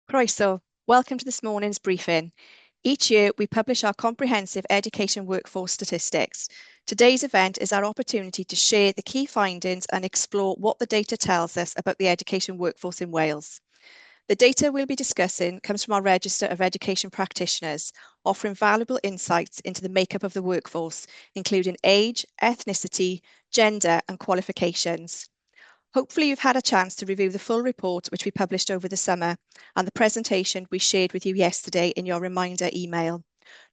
Croeso. Welcome to this morning's briefing. Each year, we publish our comprehensive education workforce statistics. Today's event is our opportunity to share the key findings and explore what the data tells us about the education workforce in Wales. The data we'll be discussing comes from our Register of Education Practitioners, offering valuable insights into the makeup of the workforce, including age, ethnicity, gender, and qualifications. Hopefully you've had a chance to review the full report which we published over the summer and the presentation we shared with you yesterday in your reminder email.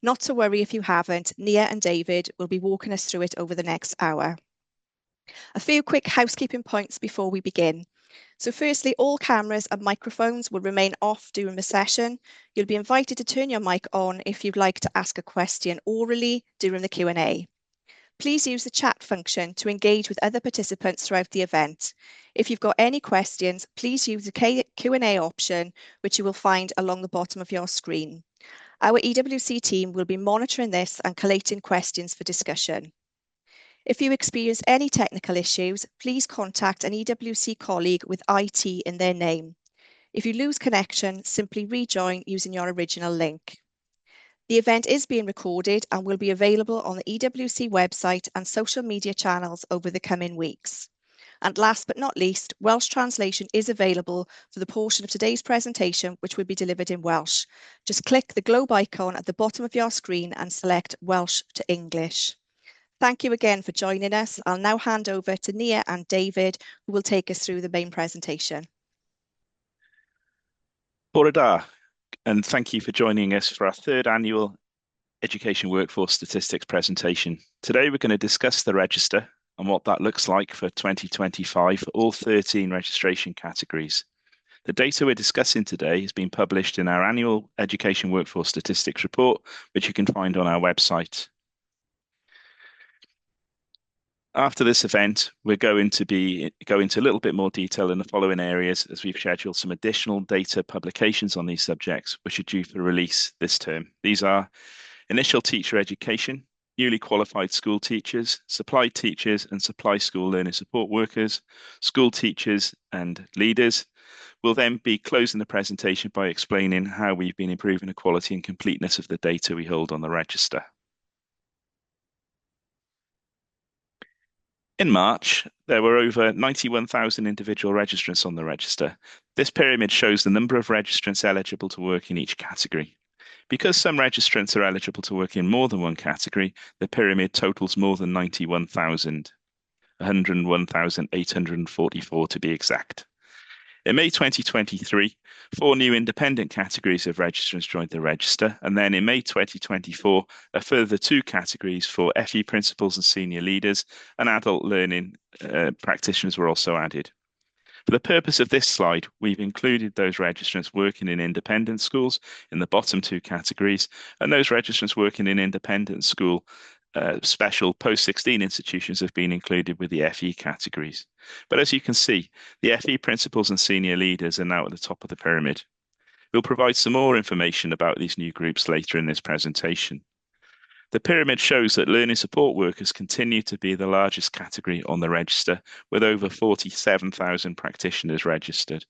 Not to worry if you haven't, Nia and David will be walking us through it over the next hour. A few quick housekeeping points before we begin. So firstly, all cameras and microphones will remain off during the session. You'll be invited to turn your mic on if you'd like to ask a question orally during the Q&A. Please use the chat function to engage with other participants throughout the event. If you've got any questions, please use the Q&A option, which you will find along the bottom of your screen. Our EWC team will be monitoring this and collating questions for discussion. If you experience any technical issues, please contact an EWC colleague with IT in their name. If you lose connection, simply rejoin using your original link. The event is being recorded and will be available on the EWC website and social media channels over the coming weeks. And last but not least, Welsh translation is available for the portion of today's presentation, which will be delivered in Welsh. Just click the globe icon at the bottom of your screen and select Welsh to English. Thank you again for joining us. I'll now hand over to Nia and David, who will take us through the main presentation. Bore da, and thank you for joining us for our third annual Education Workforce Statistics presentation. Today we're going to discuss the register and what that looks like for 2025 for all 13 registration categories. The data we're discussing today has been published in our annual Education Workforce Statistics report, which you can find on our website. After this event, we're going to go into a little bit more detail in the following areas as we've scheduled some additional data publications on these subjects, which are due for release this term. These are initial teacher education, newly qualified school teachers, supply teachers and supply school learning support workers, school teachers and leaders. We'll then be closing the presentation by explaining how we've been improving the quality and completeness of the data we hold on the register. In March, there were over 91,000 individual registrants on the register. This pyramid shows the number of registrants eligible to work in each category. Because some registrants are eligible to work in more than one category, the pyramid totals more than 91,000, 101,844 to be exact. In May 2023, 4 new independent categories of registrants joined the register, and then in May 2024, a further 2 categories for FE principals and senior leaders and adult learning practitioners were also added. For the purpose of this slide, we've included those registrants working in independent schools in the bottom 2 categories, and those registrants working in independent school special post-16 institutions have been included with the FE categories. But as you can see, the FE principals and senior leaders are now at the top of the pyramid. We'll provide some more information about these new groups later in this presentation. The pyramid shows that learning support workers continue to be the largest category on the register, with over 47,000 practitioners registered.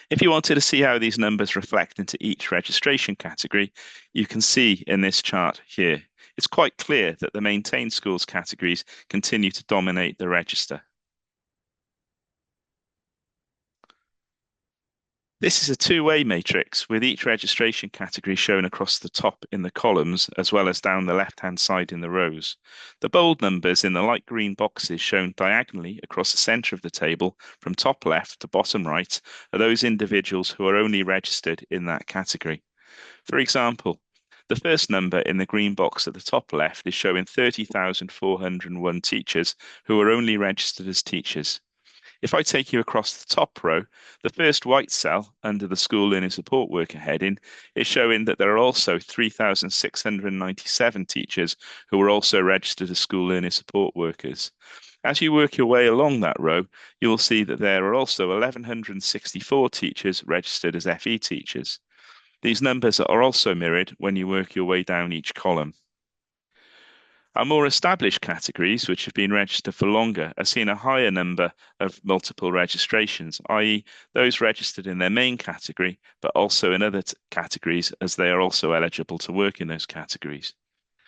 If you wanted to see how these numbers reflect into each registration category, you can see in this chart here. It's quite clear that the maintained schools categories continue to dominate the register. This is a two-way matrix with each registration category shown across the top in the columns as well as down the left-hand side in the rows. The bold numbers in the light green boxes shown diagonally across the center of the table from top left to bottom right are those individuals who are only registered in that category. For example, the first number in the green box at the top left is showing 30,401 teachers who are only registered as teachers. If I take you across the top row, the first white cell under the school learning support worker heading is showing that there are also 3,697 teachers who are also registered as school learning support workers. As you work your way along that row, you will see that there are also 1,164 teachers registered as FE teachers. These numbers are also mirrored when you work your way down each column. Our more established categories, which have been registered for longer, are seeing a higher number of multiple registrations, i.e., those registered in their main category, but also in other categories, as they are also eligible to work in those categories.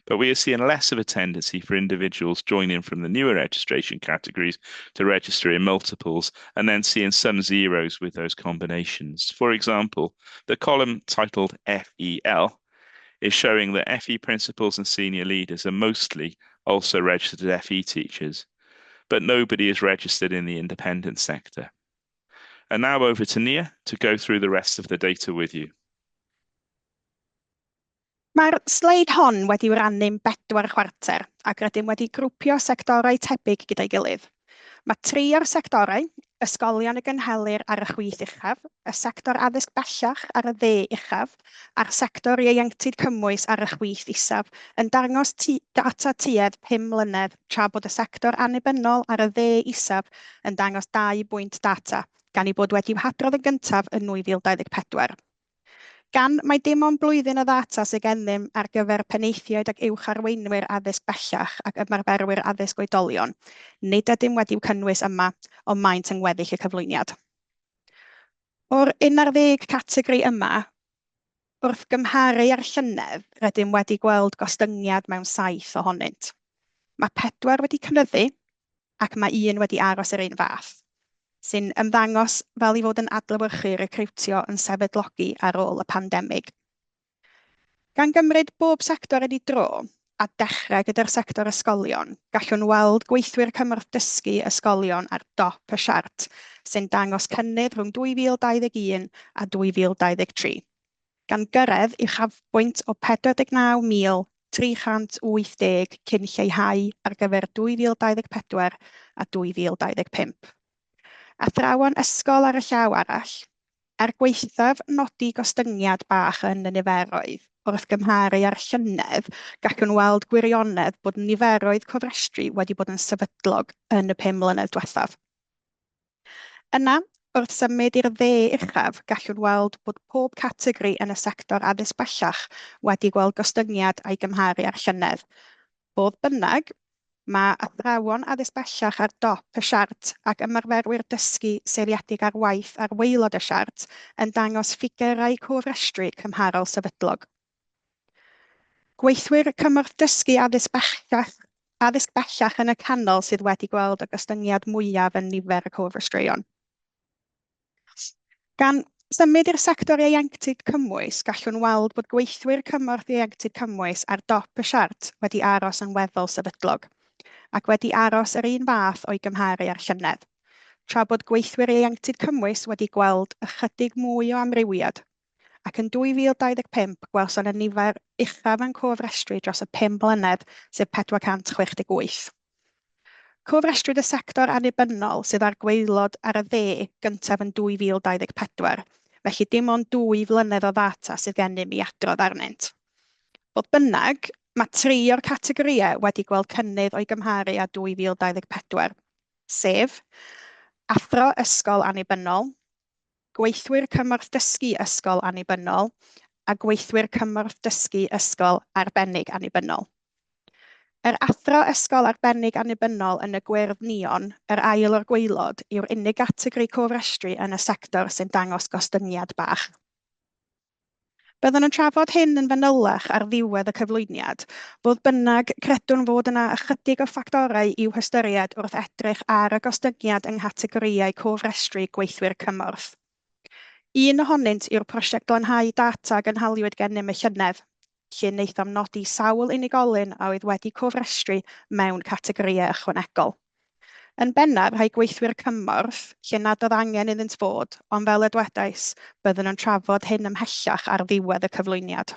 But we are seeing less of a tendency for individuals joining from the newer registration categories to register in multiples and then seeing some zeros with those combinations. For example, the column titled FEL is showing that FE principals and senior leaders are mostly also registered as FE teachers, but nobody is registered in the independent sector. And now over to Nia to go through the rest of the data with you. Mae'r sleid hon wedi'i rannu'n bedwar chwarter ac rydym wedi grwpio sectorau tebyg gyda'i gilydd. Mae tri o'r sectorau, ysgolion y gynhelir ar y chwith uchaf, y sector addysg bellach ar y dde uchaf, a'r sector ieuenctid cymwys ar y chwith isaf, yn dangos data tuedd 5 mlynedd, tra bod y sector annibynnol ar y dde isaf yn dangos dau bwynt data, gan ei bod wedi'w hadrodd yn gyntaf yn 2024. Gan mai dim ond blwyddyn o ddata sydd gennym ar gyfer penaethiaid ac uwch arweinwyr addysg bellach ac ymarferwyr addysg oedolion, nid ydym wedi'w cynnwys yma, ond maent yng ngweddill y cyflwyniad. O'r 11 categori yma, wrth gymharu â'r llynedd, rydym wedi gweld gostyngiad mewn saith ohonynt. Mae pedwar wedi cynyddu ac mae un wedi aros yr un fath, sy'n ymddangos fel ei fod yn adlewyrchu recriwtio yn sefydlogi ar ôl y pandemig. Gan gymryd bob sector yn ei dro, a dechrau gyda'r sector ysgolion, gallwn weld gweithwyr cymorth dysgu ysgolion ar dop y siart, sy'n dangos cynnydd rhwng 2021 a 2023, gan gyrraedd uchafbwynt o 49,380 cyn lleihau ar gyfer 2024 a 2025. Athrawon ysgol ar y llaw arall, er gwaethaf nodi gostyngiad bach yn y niferoedd, wrth gymharu â'r llynedd, gallwn weld gwirionedd bod niferoedd cofrestru wedi bod yn sefydlog yn y 5 mlynedd diwethaf. Yna, wrth symud i'r dde uchaf, gallwn weld bod pob categori yn y sector addysg bellach wedi gweld gostyngiad a'i gymharu â'r llynedd. Fodd bynnag, mae athrawon addysg bellach ar dop y siart ac ymarferwyr dysgu seiliedig ar waith ar waelod y siart yn dangos ffigurau cofrestru cymharol sefydlog. Gweithwyr cymorth dysgu addysg bellach yn y canol sydd wedi gweld y gostyngiad mwyaf yn nifer y cofrestreion. Gan symud i'r sector ieuenctid cymwys, gallwn weld bod gweithwyr cymorth ieuenctid cymwys ar dop y siart wedi aros yn weddol sefydlog, ac wedi aros yr un fath o'i gymharu â'r llynedd, tra bod gweithwyr ieuenctid cymwys wedi gweld ychydig mwy o amrywiad, ac yn 2025 gwelson y nifer uchaf yn cofrestru dros y 5 mlynedd, sef 468. Cofrestrwyd y sector annibynnol sydd ar gwaelod ar y dde gyntaf yn 2024, felly dim ond 2 flynedd o ddata sydd gennym i adrodd arnynt. Fodd bynnag, mae tri o'r categorïau wedi gweld cynnydd o'i gymharu â 2024, sef athro ysgol annibynnol, gweithwyr cymorth dysgu ysgol annibynnol a gweithwyr cymorth dysgu ysgol arbennig annibynnol. Yr athro ysgol arbennig annibynnol yn y gwyrdd neon, yr ail o'r gwaelod, yw'r unig gategori cofrestru yn y sector sy'n dangos gostyngiad bach. Byddwn yn trafod hyn yn fanylach ar ddiwedd y cyflwyniad. Fodd bynnag, credwn fod yna ychydig o ffactorau i'w hystyried wrth edrych ar y gostyngiad yng nghategorïau cofrestru gweithwyr cymorth. Un ohonynt yw'r prosiect glanhau data gynhaliwyd gennym y llynedd, lle wnaethom nodi sawl unigolyn a oedd wedi cofrestru mewn categorïau ychwanegol. Yn bennaf, rhai gweithwyr cymorth, lle nad oedd angen iddynt fod, ond fel y dwedais, byddwn yn trafod hyn ymhellach ar ddiwedd y cyflwyniad.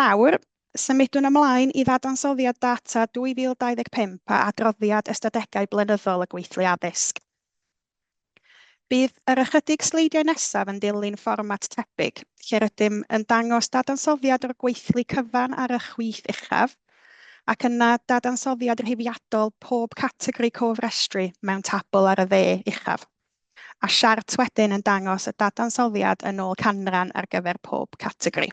Nawr, symudwn ymlaen i ddadansoddiad data 2025 a adroddiad ystadegau blynyddol y gweithlu addysg. Bydd yr ychydig sleidiau nesaf yn dilyn fformat tebyg, lle rydym yn dangos dadansoddiad o'r gweithlu cyfan ar y chwith uchaf, ac yna dadansoddiad rhifiadol pob categori cofrestru mewn tabl ar y dde uchaf. A siart wedyn yn dangos y dadansoddiad yn ôl canran ar gyfer pob categori.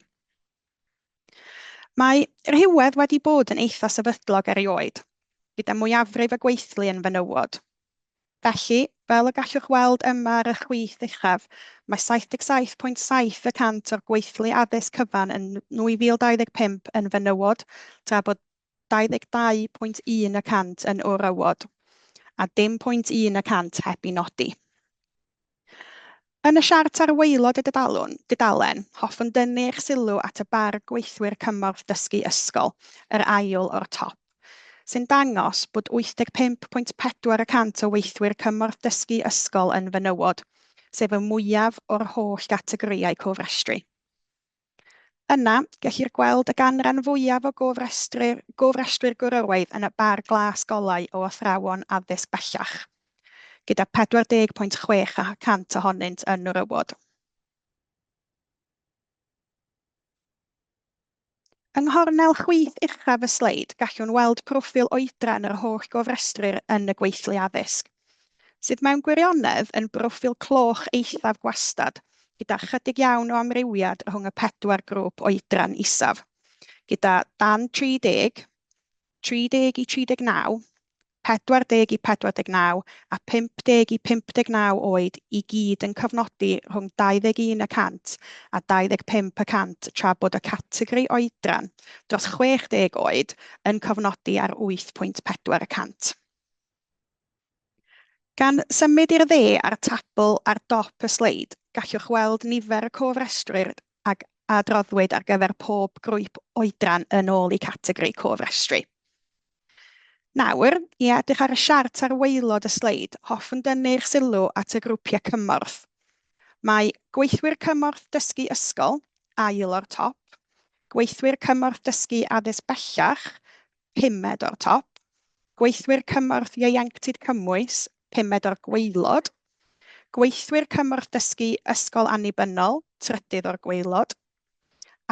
Mae rhywedd wedi bod yn eitha sefydlog erioed, gyda mwyafrif y gweithlu yn fenywod. Felly, fel y gallwch weld yma ar y chwith uchaf, mae 77.7 y cant o'r gweithlu addysg cyfan yn 2025 yn fenywod, tra bod 22.1 y cant yn wrywod, a dim pwynt 1 y cant heb ei nodi. Yn y siart ar waelod y dudalen, hoffwn dynnu eich sylw at y bar gweithwyr cymorth dysgu ysgol, yr ail o'r top, sy'n dangos bod 85.4 y cant o weithwyr cymorth dysgu ysgol yn fenywod, sef y mwyaf o'r holl gategorïau cofrestru. Yna, gellir gweld y ganran fwyaf o gofrestrwyr gwrywaidd yn y bar glas golau o athrawon addysg bellach, gyda 40.6 y cant ohonynt yn wrywod. Yng nghornel chwith uchaf y sleid, gallwn weld proffil oedran yr holl gofrestrwyr yn y gweithlu addysg. Sydd mewn gwirionedd yn broffil cloch eithaf gwastad, gyda chydig iawn o amrywiad rhwng y pedwar grŵp oedran isaf, gyda dan 30, 30 i 39, 40 i 49 a 50 i 59 oed i gyd yn cofnodi rhwng 21 y cant a 25 y cant tra bod y categori oedran dros 60 oed yn cofnodi ar 8.4 y cant. Gan symud i'r dde ar tabl ar dop y sleid, gallwch weld nifer y cofrestrwyr ag a adroddwyd ar gyfer pob grŵp oedran yn ôl eu categori cofrestru. Nawr, i edrych ar y siart ar waelod y sleid, hoffwn dynnu eich sylw at y grwpiau cymorth. Mae gweithwyr cymorth dysgu ysgol, ail o'r top, gweithwyr cymorth dysgu addysg bellach, pumed o'r top, gweithwyr cymorth ieuenctid cymwys, pumed o'r gwaelod, gweithwyr cymorth dysgu ysgol annibynnol, trydydd o'r gwaelod,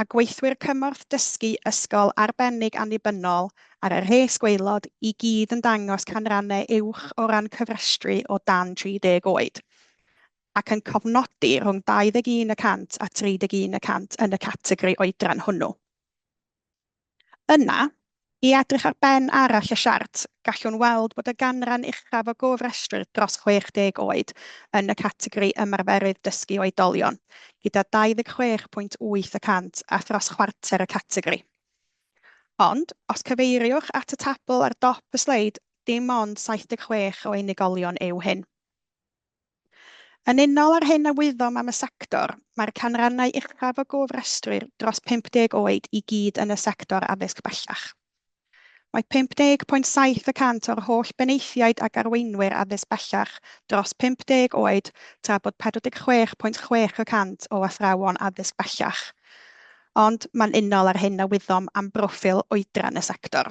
a gweithwyr cymorth dysgu ysgol arbennig annibynnol ar y rhes gwaelod i gyd yn dangos canrannau uwch o ran cyfrestru o dan 30 oed, ac yn cofnodi rhwng 21 y cant a 31 y cant yn y categori oedran hwnnw. Yna, i edrych ar ben arall y siart, gallwn weld bod y ganran uchaf o gofrestrwyr dros 60 oed yn y categori ymarferydd dysgu oedolion, gyda 26.8 y cant a thros chwarter y categori. Ond, os cyfeiriwch at y tabl ar dop y sleid, dim ond 76 o unigolion yw hyn. Yn unol â'r hyn a wyddom am y sector, mae'r canrannau uchaf o gofrestrwyr dros 50 oed i gyd yn y sector addysg bellach. Mae 50.7 y cant o'r holl benaethiaid ac arweinwyr addysg bellach dros 50 oed tra bod 46.6 y cant o athrawon addysg bellach. Ond mae'n unol â'r hyn a wyddom am broffil oedran y sector.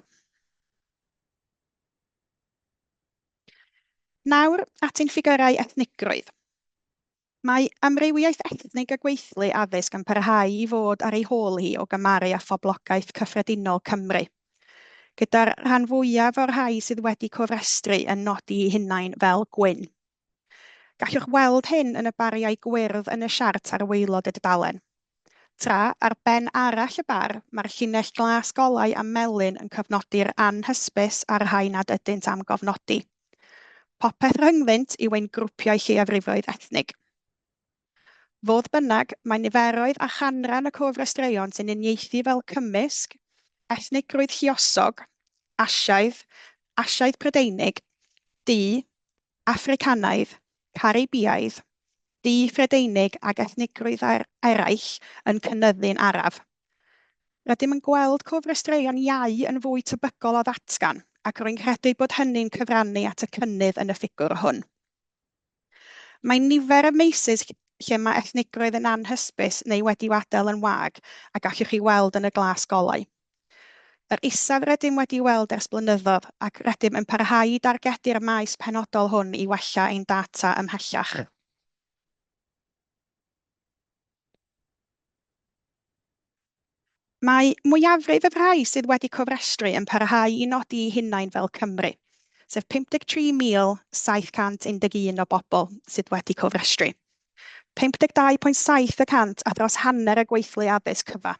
Nawr at ein ffigyrau ethnigrwydd. Mae amrywiaeth ethnig y gweithlu addysg yn parhau i fod ar ei hôl hi o gymharu â phoblogaeth cyffredinol Cymru, gyda'r rhan fwyaf o'r rhai sydd wedi cofrestru yn nodi eu hunain fel gwyn. Gallwch weld hyn yn y bariau gwyrdd yn y siart ar waelod y dudalen. Tra, ar ben arall y bar, mae'r llinell glas golau a melyn yn cofnodi'r anhysbys a'r rhai nad ydynt am gofnodi. Popeth rhyngddynt yw ein grwpiau lleiafrifoedd ethnig. Fodd bynnag, mae niferoedd a chanran y cofrestreion sy'n uniaethu fel cymysg, ethnigrwydd lluosog, Asiaidd, Asiaidd Prydeinig, Du, Affricanaidd, Caribïaidd, Du Phrydeinig ac ethnigrwydd eraill yn cynyddu'n araf. Rydym yn gweld cofrestreion iau yn fwy tebygol o ddatgan, ac rwy'n credu bod hynny'n cyfrannu at y cynnydd yn y ffigwr hwn. Mae nifer y meysydd lle mae ethnigrwydd yn anhysbys neu wedi'w adael yn wag, a gallwch chi weld yn y glas golau. Yr isaf rydym wedi weld ers blynyddoedd ac rydym yn parhau i dargedu'r maes penodol hwn i wella ein data ymhellach. Mae mwyafrif y rhai sydd wedi cofrestru yn parhau i nodi eu hunain fel Cymry, sef 53,711 o bobl sydd wedi cofrestru, 52.7 y cant a thros hanner y gweithlu addysg cyfa.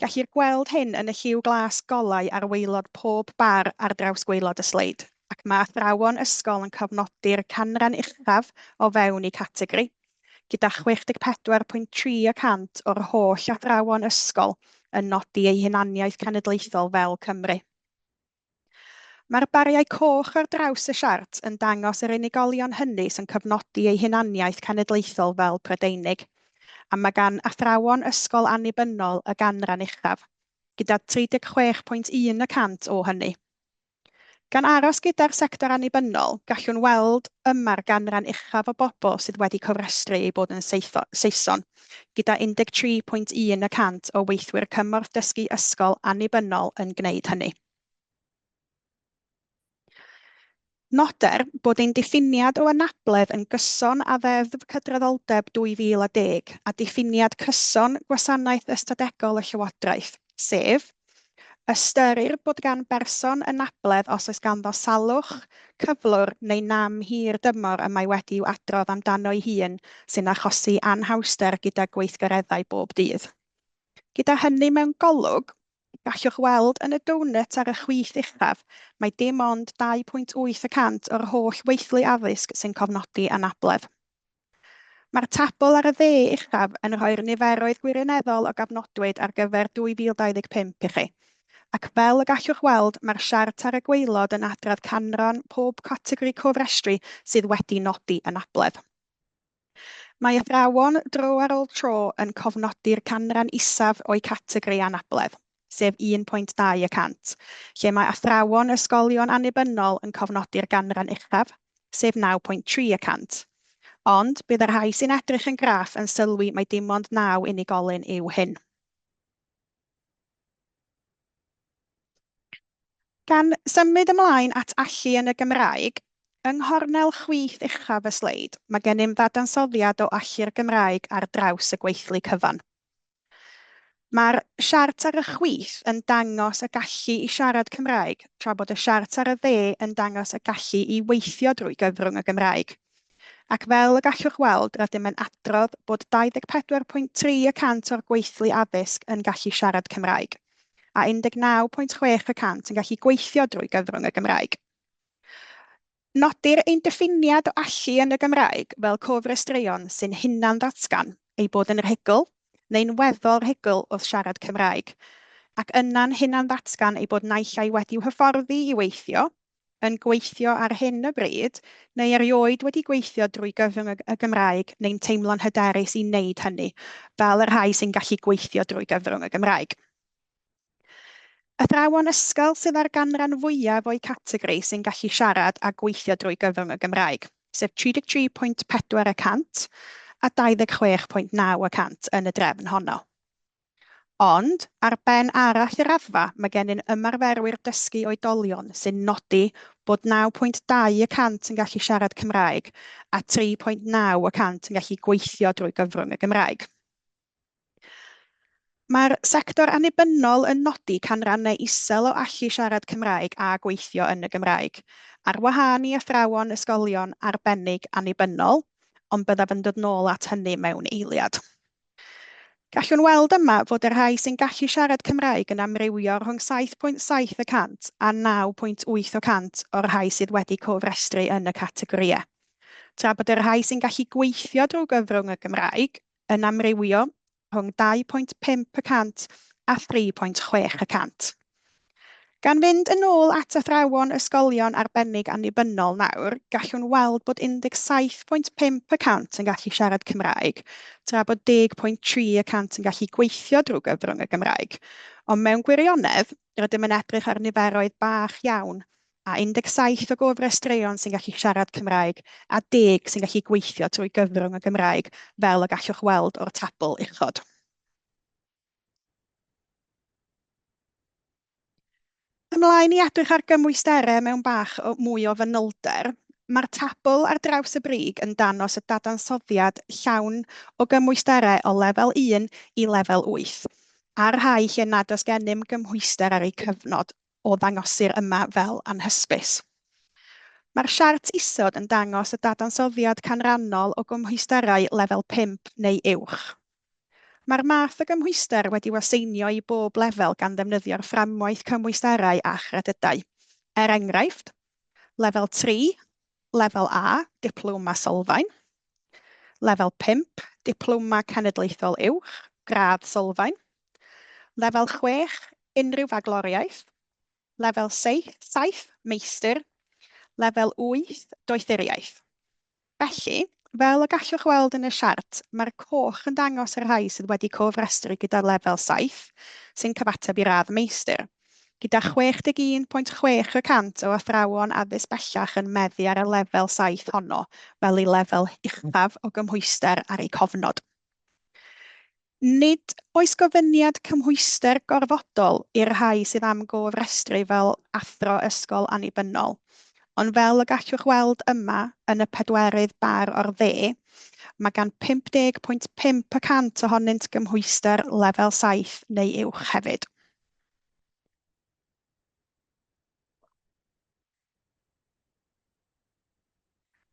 Gellir gweld hyn yn y lliw glas golau ar waelod pob bar ar draws gwaelod y sleid, ac mae athrawon ysgol yn cofnodi'r canran uchaf o fewn eu categori, gyda 64.3 y cant o'r holl athrawon ysgol yn nodi eu hunaniaeth cenedlaethol fel Cymry. Mae'r bariau coch ar draws y siart yn dangos yr unigolion hynny sy'n cofnodi eu hunaniaeth cenedlaethol fel Prydeinig, a mae gan athrawon ysgol annibynnol y ganran uchaf, gyda 36.1 y cant o hynny. Gan aros gyda'r sector annibynnol, gallwn weld yma'r ganran uchaf o bobl sydd wedi cofrestru eu bod yn Saeson, gyda 13.1 y cant o weithwyr cymorth dysgu ysgol annibynnol yn gwneud hynny. Noder bod ein diffiniad o anabledd yn gyson â Ddeddf Cydraddoldeb 2010 a diffiniad cyson Gwasanaeth Ystadegol y Llywodraeth, sef, Ystyrir bod gan berson anabledd os oes ganddo salwch, cyflwr neu nam hir dymor y mae wedi'w adrodd amdano'i hun sy'n achosi anhawster gyda gweithgareddau bob dydd. Gyda hynny mewn golwg, gallwch weld yn y doughnut ar y chwith uchaf mai dim ond 2.8 y cant o'r holl weithlu addysg sy'n cofnodi anabledd. Mae'r tabl ar y dde uchaf yn rhoi'r niferoedd gwirioneddol a gofnodwyd ar gyfer 2025 i chi. Ac fel y gallwch weld, mae'r siart ar y gwaelod yn adrodd canran pob categori cofrestru sydd wedi nodi anabledd. Mae athrawon dro ar ôl tro yn cofnodi'r canran isaf o'u categori anabledd, sef 1.2 y cant, lle mae athrawon ysgolion annibynnol yn cofnodi'r ganran uchaf, sef 9.3 y cant. Ond, bydd y rhai sy'n edrych yn graff yn sylwi mai dim ond naw unigolyn yw hyn. Gan symud ymlaen at allu yn y Gymraeg, yng nghornel chwith uchaf y sleid, mae gennym ddadansoddiad o allu'r Gymraeg ar draws y gweithlu cyfan. Mae'r siart ar y chwith yn dangos y gallu i siarad Cymraeg, tra bod y siart ar y dde yn dangos y gallu i weithio drwy gyfrwng y Gymraeg. Ac fel y gallwch weld, rydym yn adrodd bod 24.3 y cant o'r gweithlu addysg yn gallu siarad Cymraeg, a 19.6 y cant yn gallu gweithio drwy gyfrwng y Gymraeg. Nodir ein diffiniad o allu yn y Gymraeg fel cofrestreion sy'n hunan-ddatgan eu bod yn rhugl neu'n weddol rhugl wrth siarad Cymraeg, ac yna'n hunan-ddatgan eu bod naill ai wedi'w hyfforddi i weithio, yn gweithio ar hyn o bryd, neu erioed wedi gweithio drwy gyfrwng y Gymraeg neu'n teimlo'n hyderus i wneud hynny, fel y rhai sy'n gallu gweithio drwy gyfrwng y Gymraeg. Athrawon ysgol sydd â'r ganran fwyaf o'u categori sy'n gallu siarad a gweithio drwy gyfrwng y Gymraeg, sef 33.4 y cant a 26.9 y cant yn y drefn honno. Ond, ar ben arall y raddfa, mae gennym ymarferwyr dysgu oedolion sy'n nodi bod 9.2 y cant yn gallu siarad Cymraeg a 3.9 y cant yn gallu gweithio drwy gyfrwng y Gymraeg. Mae'r sector annibynnol yn nodi canrannau isel o allu siarad Cymraeg a gweithio yn y Gymraeg, ar wahân i athrawon ysgolion arbennig annibynnol, ond byddaf yn dod nôl at hynny mewn eiliad. Gallwn weld yma fod y rhai sy'n gallu siarad Cymraeg yn amrywio rhwng 7.7 y cant a 9.8 y cant o'r rhai sydd wedi cofrestru yn y categorïau, tra bod y rhai sy'n gallu gweithio drwy gyfrwng y Gymraeg yn amrywio rhwng 2.5 y cant a 3.6 y cant. Gan fynd yn ôl at athrawon ysgolion arbennig annibynnol nawr, gallwn weld bod 17.5 y cant yn gallu siarad Cymraeg, tra bod 10.3 y cant yn gallu gweithio drwy gyfrwng y Gymraeg. Ond mewn gwirionedd, rydym yn edrych ar niferoedd bach iawn a 17 o gofrestreion sy'n gallu siarad Cymraeg a deg sy'n gallu gweithio trwy gyfrwng y Gymraeg, fel y gallwch weld o'r tabl uchod. Ymlaen i edrych ar gymwysterau mewn bach o mwy o fanylder. Mae'r tabl ar draws y brig yn danos y dadansoddiad llawn o gymwysterau o lefel 1 i lefel 8, a'r rhai lle nad oes gennym gymhwyster ar eu cyfnod o ddangosir yma fel anhysbys. Mae'r siart isod yn dangos y dadansoddiad canrannol o gymhwysterau lefel 5 neu uwch. Mae'r math o gymhwyster wedi'w aseinio i bob lefel gan ddefnyddio'r fframwaith cymwysterau a chredydau. Er enghraifft, Lefel 3, Lefel A, Diploma Sylfaen, Lefel 5, Diploma Cenedlaethol Uwch, Gradd Sylfaen, Lefel 6, Unrhyw Fagloriaeth, Lefel 7, Meistr, Lefel 8, Doethuriaeth. Felly, fel y gallwch weld yn y siart, mae'r coch yn dangos y rhai sydd wedi cofrestru gyda lefel 7, sy'n cyfateb i radd Meistr, gyda 61.6 y cant o athrawon addysg bellach yn meddu ar y lefel 7 honno fel eu lefel uchaf o gymhwyster ar eu cofnod. Nid oes gofyniad cymhwyster gorfodol i'r rhai sydd am gofrestru fel athro ysgol annibynnol, ond fel y gallwch weld yma yn y pedwerydd bar o'r dde, mae gan 50.5 y cant ohonynt gymhwyster lefel 7 neu uwch hefyd.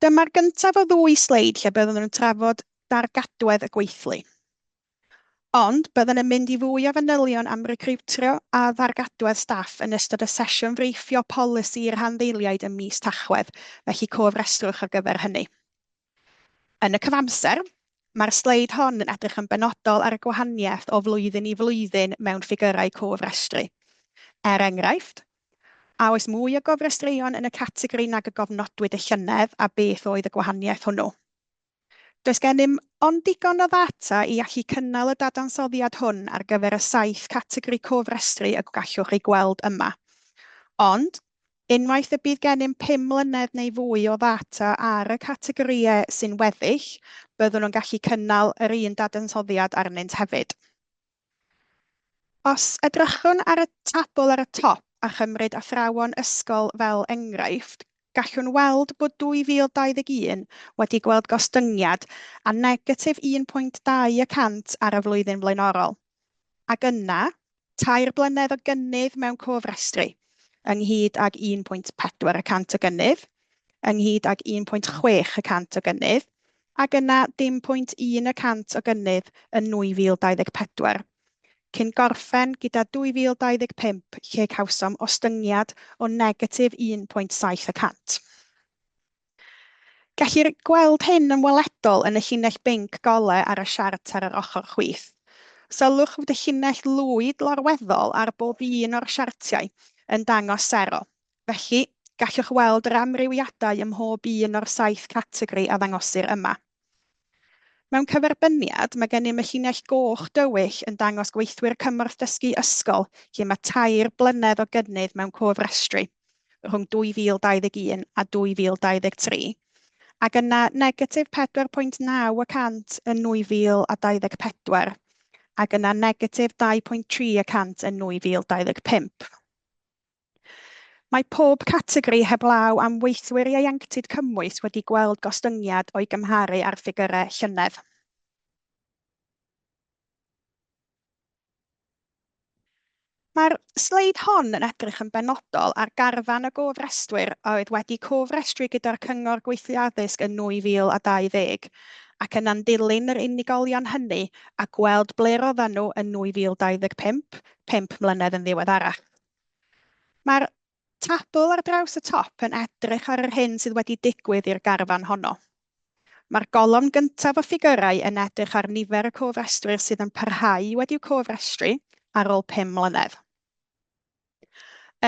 Dyma'r gyntaf o ddwy sleid lle byddwn yn trafod dargadwedd y gweithlu. Ond byddwn yn mynd i fwy o fanylion am recriwtio a ddargadwedd staff yn ystod y sesiwn friffio polisi i'r rhanddeiliaid ym mis Tachwedd, felly cofrestrwch ar gyfer hynny. Yn y cyfamser, mae'r sleid hon yn edrych yn benodol ar y gwahaniaeth o flwyddyn i flwyddyn mewn ffigyrau cofrestru. Er enghraifft, a oes mwy o gofrestreion yn y categori nag y gofnodwyd y llynedd a beth oedd y gwahaniaeth hwnnw? Does gennym ond digon o ddata i allu cynnal y dadansoddiad hwn ar gyfer y saith categori cofrestru y gallwch eu gweld yma. Ond, Unwaith y bydd gennym 5 mlynedd neu fwy o ddata ar y categorïau sy'n weddill, byddwn yn gallu cynnal yr un dadansoddiad arnynt hefyd. Os edrychwn ar y tabl ar y top a chymryd athrawon ysgol fel enghraifft, gallwn weld bod 2021 wedi gweld gostyngiad a negatif 1.2 y cant ar y flwyddyn flaenorol, ac yna Tair blynedd o gynnydd mewn cofrestru, ynghyd ag 1.4 y cant o gynnydd, ynghyd ag 1.6 y cant o gynnydd, ac yna dim pwynt 1 y cant o gynnydd yn 2024, cyn gorffen gyda 2025 lle cawsom ostyngiad o negatif 1.7 y cant. Gellir gweld hyn yn weledol yn y llinell binc golau ar y siart ar yr ochr chwith. Sylwch fod y llinell lwyd lorweddol ar bob un o'r siartiau yn dangos sero. Felly, gallwch weld yr amrywiadau ym mhob un o'r saith categori a ddangosir yma. Mewn cyferbyniad, mae gennym y llinell goch dywyll yn dangos gweithwyr cymorth dysgu ysgol lle mae tair blynedd o gynnydd mewn cofrestru rhwng 2021 a 2023, ac yna negatif 4.9 y cant yn 2024, ac yna negatif 2.3 y cant yn 2025. Mae pob categori heblaw am weithwyr ieuenctid cymwys wedi gweld gostyngiad o'i gymharu â'r ffigyrau llynedd. Mae'r sleid hon yn edrych yn benodol ar garfan y gofrestrwyr a oedd wedi cofrestru gyda'r Cyngor Gweithlu Addysg yn 2020, ac yna'n dilyn yr unigolion hynny a gweld ble roedden nhw yn 2025, pump mlynedd yn ddiweddarach. Mae'r tabl ar draws y top yn edrych ar yr hyn sydd wedi digwydd i'r garfan honno. Mae'r golofn gyntaf o ffigyrau yn edrych ar nifer y cofrestrwyr sydd yn parhau wedi'u cofrestru ar ôl pum mlynedd.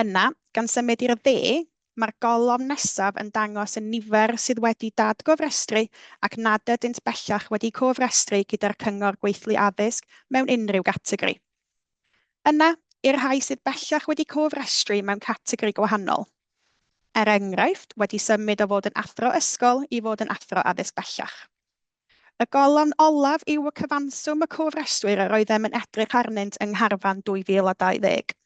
Yna, gan symud i'r dde, mae'r golofn nesaf yn dangos y nifer sydd wedi dadgofrestru ac nad ydynt bellach wedi cofrestru gyda'r Cyngor Gweithlu Addysg mewn unrhyw gategori. Yna, i'r rhai sydd bellach wedi cofrestru mewn categori gwahanol. Er enghraifft, wedi symud o fod yn athro ysgol i fod yn athro addysg bellach. Y golofn olaf yw y cyfanswm y cofrestrwyr yr oeddem yn edrych arnynt yng ngharfan 2020.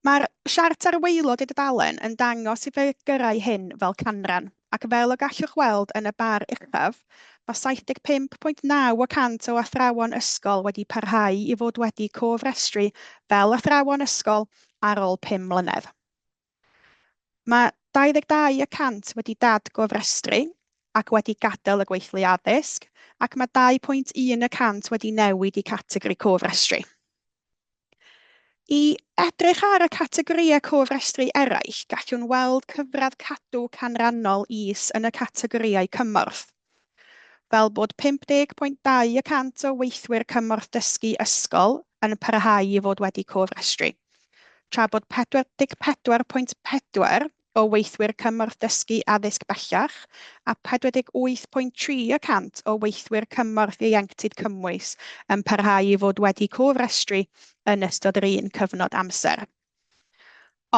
Mae'r siart ar waelod y dudalen yn dangos y ffigyrau hyn fel canran, ac fel y gallwch weld yn y bar uchaf, mae 75.9 y cant o athrawon ysgol wedi parhau i fod wedi cofrestru fel athrawon ysgol ar ôl pum mlynedd. Mae 22 y cant wedi dadgofrestru, ac wedi gadael y gweithlu addysg, ac mae 2.1 y cant wedi newid i categori cofrestru. I edrych ar y categorïau cofrestru eraill, gallwn weld cyfradd cadw canrannol is yn y categorïau cymorth, fel bod 50.2 y cant o weithwyr cymorth dysgu ysgol yn parhau i fod wedi cofrestru, tra bod 44.4 o weithwyr cymorth dysgu addysg bellach a 48.3 y cant o weithwyr cymorth ieuenctid cymwys yn parhau i fod wedi cofrestru yn ystod yr un cyfnod amser.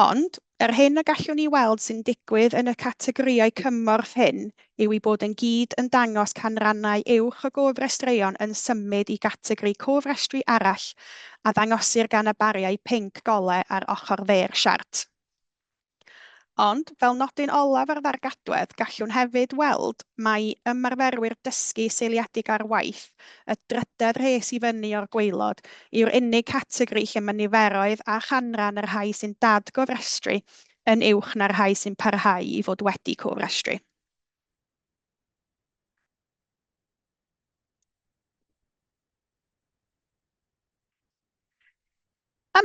Ond, yr hyn y gallwn ni weld sy'n digwydd yn y categorïau cymorth hyn yw eu bod yn gyd yn dangos canrannau uwch o gofrestreion yn symud i gategori cofrestru arall a ddangosir gan y bariau pinc golau ar ochr dde'r siart. Ond, fel nodyn olaf ar ddargadwedd, gallwn hefyd weld mai ymarferwyr dysgu seiliedig ar waith, y drydedd rhes i fyny o'r gwaelod, yw'r unig categori lle mae niferoedd a chanran y rhai sy'n dadgofrestru yn uwch na'r rhai sy'n parhau i fod wedi cofrestru.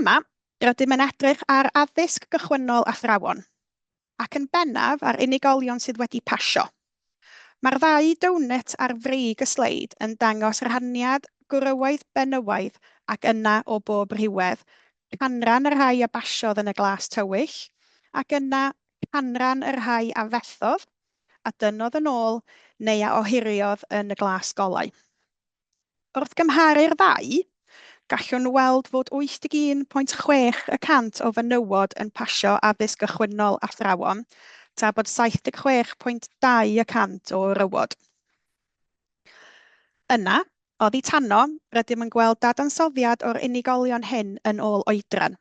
Yma, rydym yn edrych ar addysg gychwynnol athrawon, ac yn bennaf ar unigolion sydd wedi pasio. Mae'r ddau doughnut ar frig y sleid yn dangos rhaniad gwrywaidd benywaidd ac yna o bob rhywedd, canran y rhai a basiodd yn y glas tywyll, ac yna canran y rhai a fethodd, a dynnodd yn ôl neu a ohiriodd yn y glas golau. Wrth gymharu'r ddau, gallwn weld fod 81.6 y cant o fenywod yn pasio addysg gychwynnol athrawon, tra bod 76.2 y cant o wrywod. Yna, oddi tano, rydym yn gweld dadansoddiad o'r unigolion hyn yn ôl oedran.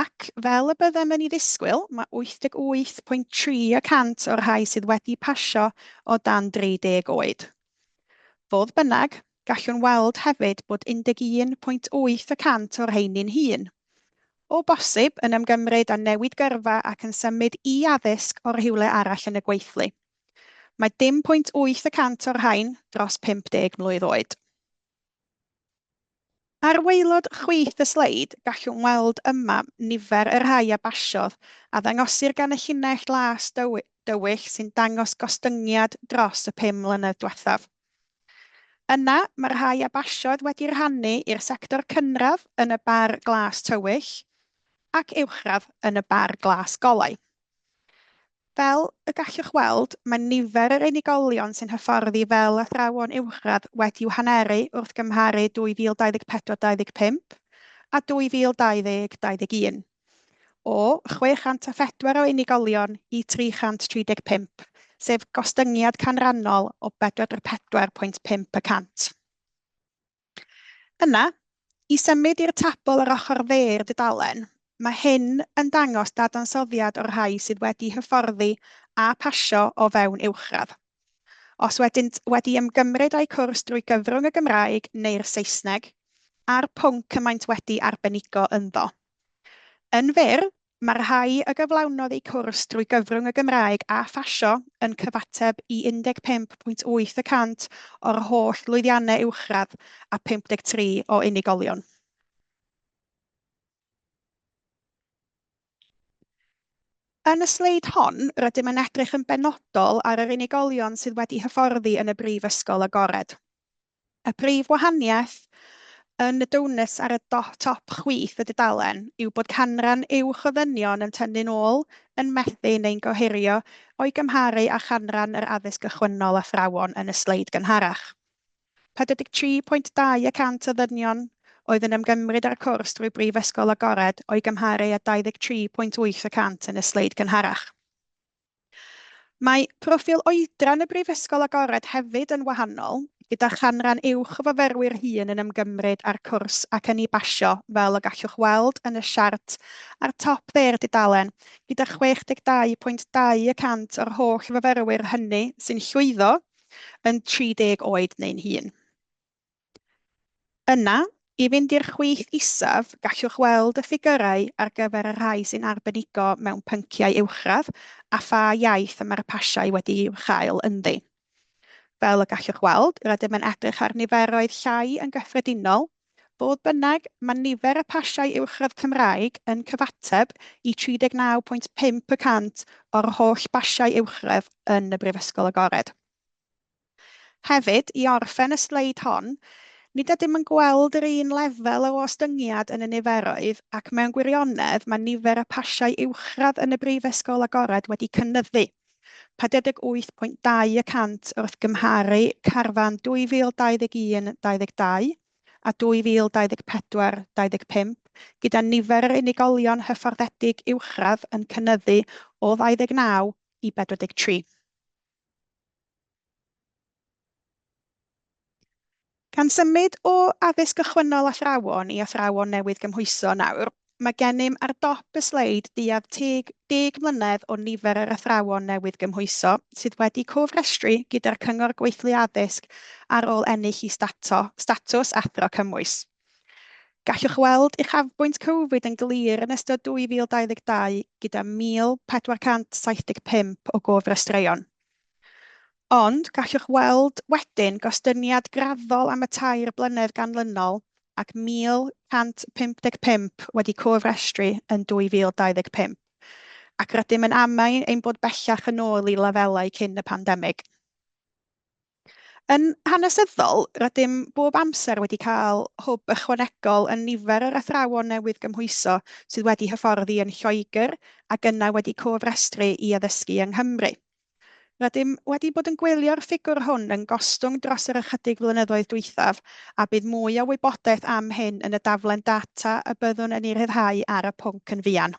Ac, fel y byddem yn ei ddisgwyl, mae 88.3 y cant o'r rhai sydd wedi pasio o dan 30 oed. Fodd bynnag, gallwn weld hefyd bod 11.8 y cant o'r rheini'n hŷn, o bosib yn ymgymryd â newid gyrfa ac yn symud i addysg o rhywle arall yn y gweithlu. Mae dim pwynt 8 y cant o'r rhain dros 50 mlwydd oed. Ar waelod chwith y sleid, gallwn weld yma nifer y rhai a basiodd, a ddangosir gan y llinell las dywyll sy'n dangos gostyngiad dros y 5 mlynedd diwethaf. Yna, mae'r rhai a basiodd wedi rhannu i'r sector cynradd yn y bar glas tywyll ac uwchradd yn y bar glas golau. Fel y gallwch weld, mae nifer yr unigolion sy'n hyfforddi fel athrawon uwchradd wedi'w haneru wrth gymharu 2024-25 a 2020-21. O 604 o unigolion i 335, sef gostyngiad canrannol o 44.5 y cant. Yna, i symud i'r tabl ar ochr dde'r dudalen, mae hyn yn dangos dadansoddiad o'r rhai sydd wedi hyfforddi a phasio o fewn uwchradd. Os wedynt wedi ymgymryd â'u cwrs drwy gyfrwng y Gymraeg neu'r Saesneg, a'r pwnc y maent wedi arbenigo ynddo. Yn fyr, mae'r rhai a gyflawnodd eu cwrs drwy gyfrwng y Gymraeg a phasio yn cyfateb i 15.8 y cant o'r holl lwyddiannau uwchradd a 53 o unigolion. Yn y sleid hon, rydym yn edrych yn benodol ar yr unigolion sydd wedi hyfforddi yn y Brifysgol Agored. Y prif wahaniaeth yn y donuts ar y top chwith y dudalen yw bod canran uwch o ddynion yn tynnu'n ôl, yn methu neu'n gohirio o'i gymharu â chanran yr addysg gychwynnol athrawon yn y sleid gynharach. 43.2 y cant o ddynion oedd yn ymgymryd â'r cwrs drwy Brifysgol Agored o'i gymharu â 23.8 y cant yn y sleid gynharach. Mae proffil oedran y Brifysgol Agored hefyd yn wahanol, gyda chanran uwch o fyfyrwyr hŷn yn ymgymryd â'r cwrs ac yn ei basio, fel y gallwch weld yn y siart ar top dde'r dudalen, gyda 62.2 y cant o'r holl fyfyrwyr hynny sy'n llwyddo yn 30 oed neu'n hŷn. Yna, i fynd i'r chwith isaf, gallwch weld y ffigyrau ar gyfer y rhai sy'n arbenigo mewn pynciau uwchradd a pha iaith y mae'r pasiau wedi'u chael ynddi. Fel y gallwch weld, rydym yn edrych ar niferoedd llai yn gyffredinol. Fodd bynnag, mae nifer y pasiau uwchradd Cymraeg yn cyfateb i 39.5 y cant o'r holl basiau uwchradd yn y Brifysgol Agored. Hefyd, i orffen y sleid hon, nid ydym yn gweld yr un lefel o ostyngiad yn y niferoedd ac mewn gwirionedd mae nifer y pasiau uwchradd yn y Brifysgol Agored wedi cynyddu. 48.2 y cant wrth gymharu carfan 2021-22 a 2024-25, gyda nifer yr unigolion hyfforddedig uwchradd yn cynyddu o 29 i 43. Gan symud o addysg gychwynnol athrawon i athrawon newydd gymhwyso nawr, mae gennym ar dop y sleid duedd teg deg mlynedd o nifer yr athrawon newydd gymhwyso sydd wedi cofrestru gyda'r Cyngor Gweithlu Addysg ar ôl ennill eu statws athro cymwys. Gallwch weld uchafbwynt Covid yn glir yn ystod 2022 gyda 1,475 o gofrestreion. Ond gallwch weld wedyn gostyngiad graddol am y tair blynedd ganlynol ac 1,155 wedi cofrestru yn 2025, ac rydym yn amau ein bod bellach yn ôl i lefelau cyn y pandemig. Yn hanesyddol, rydym bob amser wedi cael hwb ychwanegol yn nifer yr athrawon newydd gymhwyso sydd wedi hyfforddi yn Lloegr ac yna wedi cofrestru i addysgu yng Nghymru. Rydym wedi bod yn gwylio'r ffigwr hwn yn gostwng dros yr ychydig flynyddoedd dwythaf a bydd mwy o wybodaeth am hyn yn y daflen data y byddwn yn ei rhyddhau ar y pwnc yn fuan.